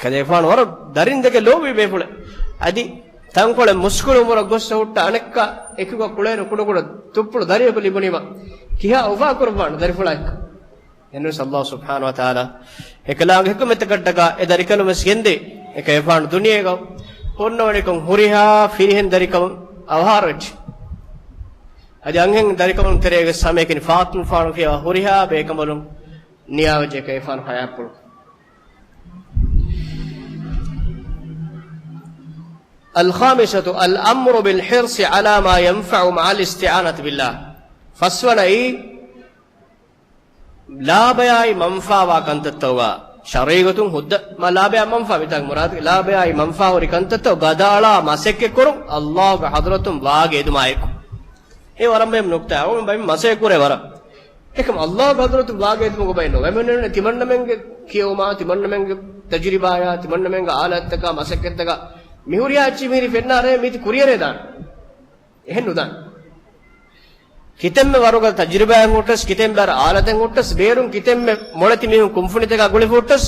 ކަލޭފާނު ވަރަށް ދަރިން ދެކެ ލޯބި ބޭފުޅެއް. އަދި ތަންކޮޅެއް މުސްކުޅި އުމުރަށް ގޮއްސަ ހުއްޓާ އަނެއްކާ އެކުގަ ކުޅޭރު ކުޑަކުޑަ ތުއްޕުޅު ދަރިއަކު ލިބުނީމަ ކިހާ އުފާ ކުރައްވާނެ ދަރިފުޅާއެކު؟ އެންވެސް ﷲ ސުބްޙާނަހޫ ވަތަޢާލާ އެކަލާނގެ ޙިކުމަތްތަކަށްޓަކާ އެ ދަރިކަލުން ވެސް ގެންދެވި. އެކަލޭފާނު ދުނިޔޭގަ ހުންނަވަނިކޮށް ހުރިހާ ފިރިހެން ދަރިކަލުން އަވަހާރަވެއްޖެ. އަދި އަންހެން ދަރިކަމުން ތެރޭގެ ހަމައެކަނި ފާތުން ފާނު ފިޔަވާ ހުރިހާ ބޭކަނބަލުން ނިޔާވެއްޖެ ކައިފާނު ފަޔާޕުޅު. الخامسة الأمر بالحرص على ما ينفع مع الاستعانة بالله. ފަސްވަނައީ، ލާބަޔާއި މަންފާވާ ކަންތައްތައް ވާ، ޝަރުޢީ ގޮތުން ހުއްދަ، މާ ލާބަޔާ މަންފާ މިތާގެ މުރާދު، ލާބަޔާއި މަންފާ ހުރި ކަންތައްތައް ގަދައަޅާ މަސައްކަތް ކުރުން، އައްލާހުގެ ޙަޟްރަތުން ވާގި އެދުމާއެކު. އެ ވަރަށް މުހިންމު ނުކްތާ. އަޅުގަނޑު ބައި މަސައްކަތް ކުރޭ ވަރަށް. އެކަމް އައްލާހުގެ ޙަޟްރަތުން ވާގި އެދުމުގެ ބައި ނުވެ. އެމެން ތިމަންނަމެންގެ ކިޔެވުމާ، ތިމަންނަމެންގެ ތަޖުރިބާޔާ، ތިމަންނަމެންގެ އާލާތްތަކާ، މަސައްކަތްތަކާ މިހުރިހާ އެއްޗިހި މިހިރީ ފެންނާރޭ މީތި ކުރިއަރޭ ދާން. އެހެން ނުދާން. ކިތަންމެ ވަރުގަ ތަޖުރިބާއެއް ހުއްޓަސް، ކިތަންމެ ވަރަށް އާލަތެއް ހުއްޓަސް، ބޭރުން ކިތަންމެ މޮޅެތި މީހުން ކުންފުނިތަކާ ގުޅި ހުއްޓަސް،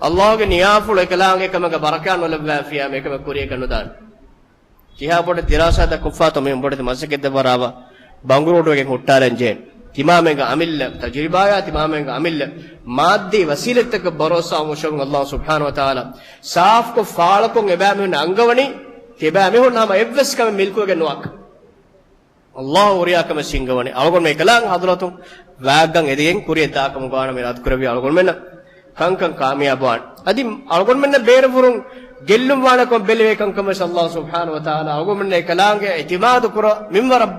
އައްލާހުގެ ނިޔާފުޅު އެކަލާނގެ ކަމަކަށް ބަރަކާތް ނުލައްވާފިޔާ މިކަމެއް ކުރިއަކަށް ނުދާން. ކިހާ ބޮޑެތި ދިރާސާތައް ކޮށްފާތޯ މީހުން ބޮޑެތި މަސައްކަތް ދެއްވާ ރާވާ ބަނގުރޫޓުވެގެން ހުއްޓާލަން ޖެހޭ. ތިމާމެންގެ އަމިއްލަ ތަޖުރިބާޔާ، ތިމާމެންގެ އަމިއްލަ މާއްދީ ވަސީލަތްތަކަށް ބަރޯސާ ވުމުން އައްލާހު ސުބްޙާނަހު ވަތަޢާލާ ސާފުކޮށް ފާޅުކޮށް އެބައިމީހުންނަށް އަންގަވަނީ، ތިބައިމީހުން ހަމަ އެއްވެސް ކަމެއް މިލްކުވެގެން ނުވާކަށް. އައްލާހު ހުރިހާ ކަމެއް ހިންގަވަނީ. އަޅުގަނޑު އެކަލާނގެ ޙަޟްރަތުން ވާގްގަން އެދިގެން ކުރިއަށް ދާކަމުގަ ވާނަމަ އިރާދަ ކުރެއްވި އަޅުގަނޑުމެންނަށް ކަންކަން ކާމިޔާބުވާނެ. އަދި އަޅުގަނޑުމެންނަށް ބޭރުފުރުން ގެއްލުން ވާނެކަން ބެލެވޭ ކަންކަމަށް އައްލާހު ސުބްޙާނަހު ވަތަޢާލާ އަޅުގަނޑުމެންނަށް އެކަލާނގެ އިޢްތިމާދު ކުރާ މިންވަރަށް،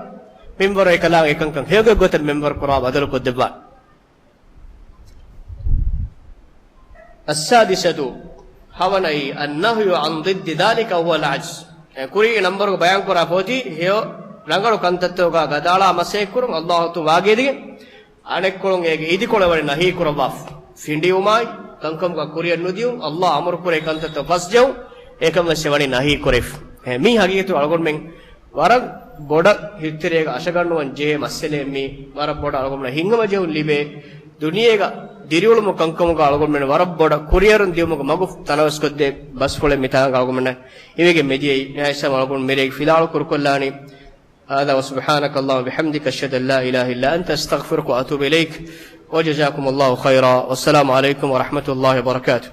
މިންވަރު އެކަލާނގެ އެކަންކަން ހެޔޮގޮތަށް މިންވަރު ކުރާ ބަދަލު ކޮށްދެއްވާނެ. السادسة، ހަވަނައީ، النهي عن ضد ذلك وهو العجز. އެ ކުރީގެ ނަންބަރުގަ ބަޔާން ކުރާ ފޮތީ ހެޔޮ ރަނގަޅު ކަންތައްތަކުގަ ގަދައަޅާ މަސައްކަތް ކުރުން، އައްލާހު ވާގި އެދިގެން އަނެއްކޮޅުން އޭގެ އިދިކޮޅެއް ވަނީ ނަހީ ކުރައްވާފަ. ފިނޑިވުމާއި ކަންކަމުގަ ކުރިއަށް ނުދިޔުން، އައްލާހު އަމުރު ކުރޭ ކަންތައްތައް ފަސްޖެހުން، އެކަން ވެސް ވަނީ ނަހީ ކުރެފަ. އެ، މީ ހަގީގަތު އަޅުގަނޑުމެން ވަރަށް ބޮޑަށް ހިތްތެރޭގަ އަށަގަންނުވަން ޖެހޭ މައްސަލައެއް މީ. ވަރަށް ބޮޑަށް އަޅުގަނޑުމެން ހިތްހަމަޖެހުން ލިބޭ. ދުނިޔޭގަ ދިރިއުޅުމު ކަންކަމުގަ އަޅުގަނޑުމެން ވަރަށް ބޮޑަށް ކުރިއެރުން ދިޔުމުގެ މަގު ތަނަވަސްކޮށްދޭ ބަސްފުޅެއް މިތާނގަ އަޅުގަނޑުމެންނަށް ހިމެގެން މިދިޔައީ. ނިހާޔަތް އަޅުގަނޑު މިރޭގެ ފިލާވަޅު ކުރުކޮށްލާނީ. هذا وسبحانك اللهم وبحمدك، أشهد أن لا إله إلا أنت، أستغفرك وأتوب إليك، وجزاكم الله خيرا، والسلام عليكم ورحمة الله وبركاته.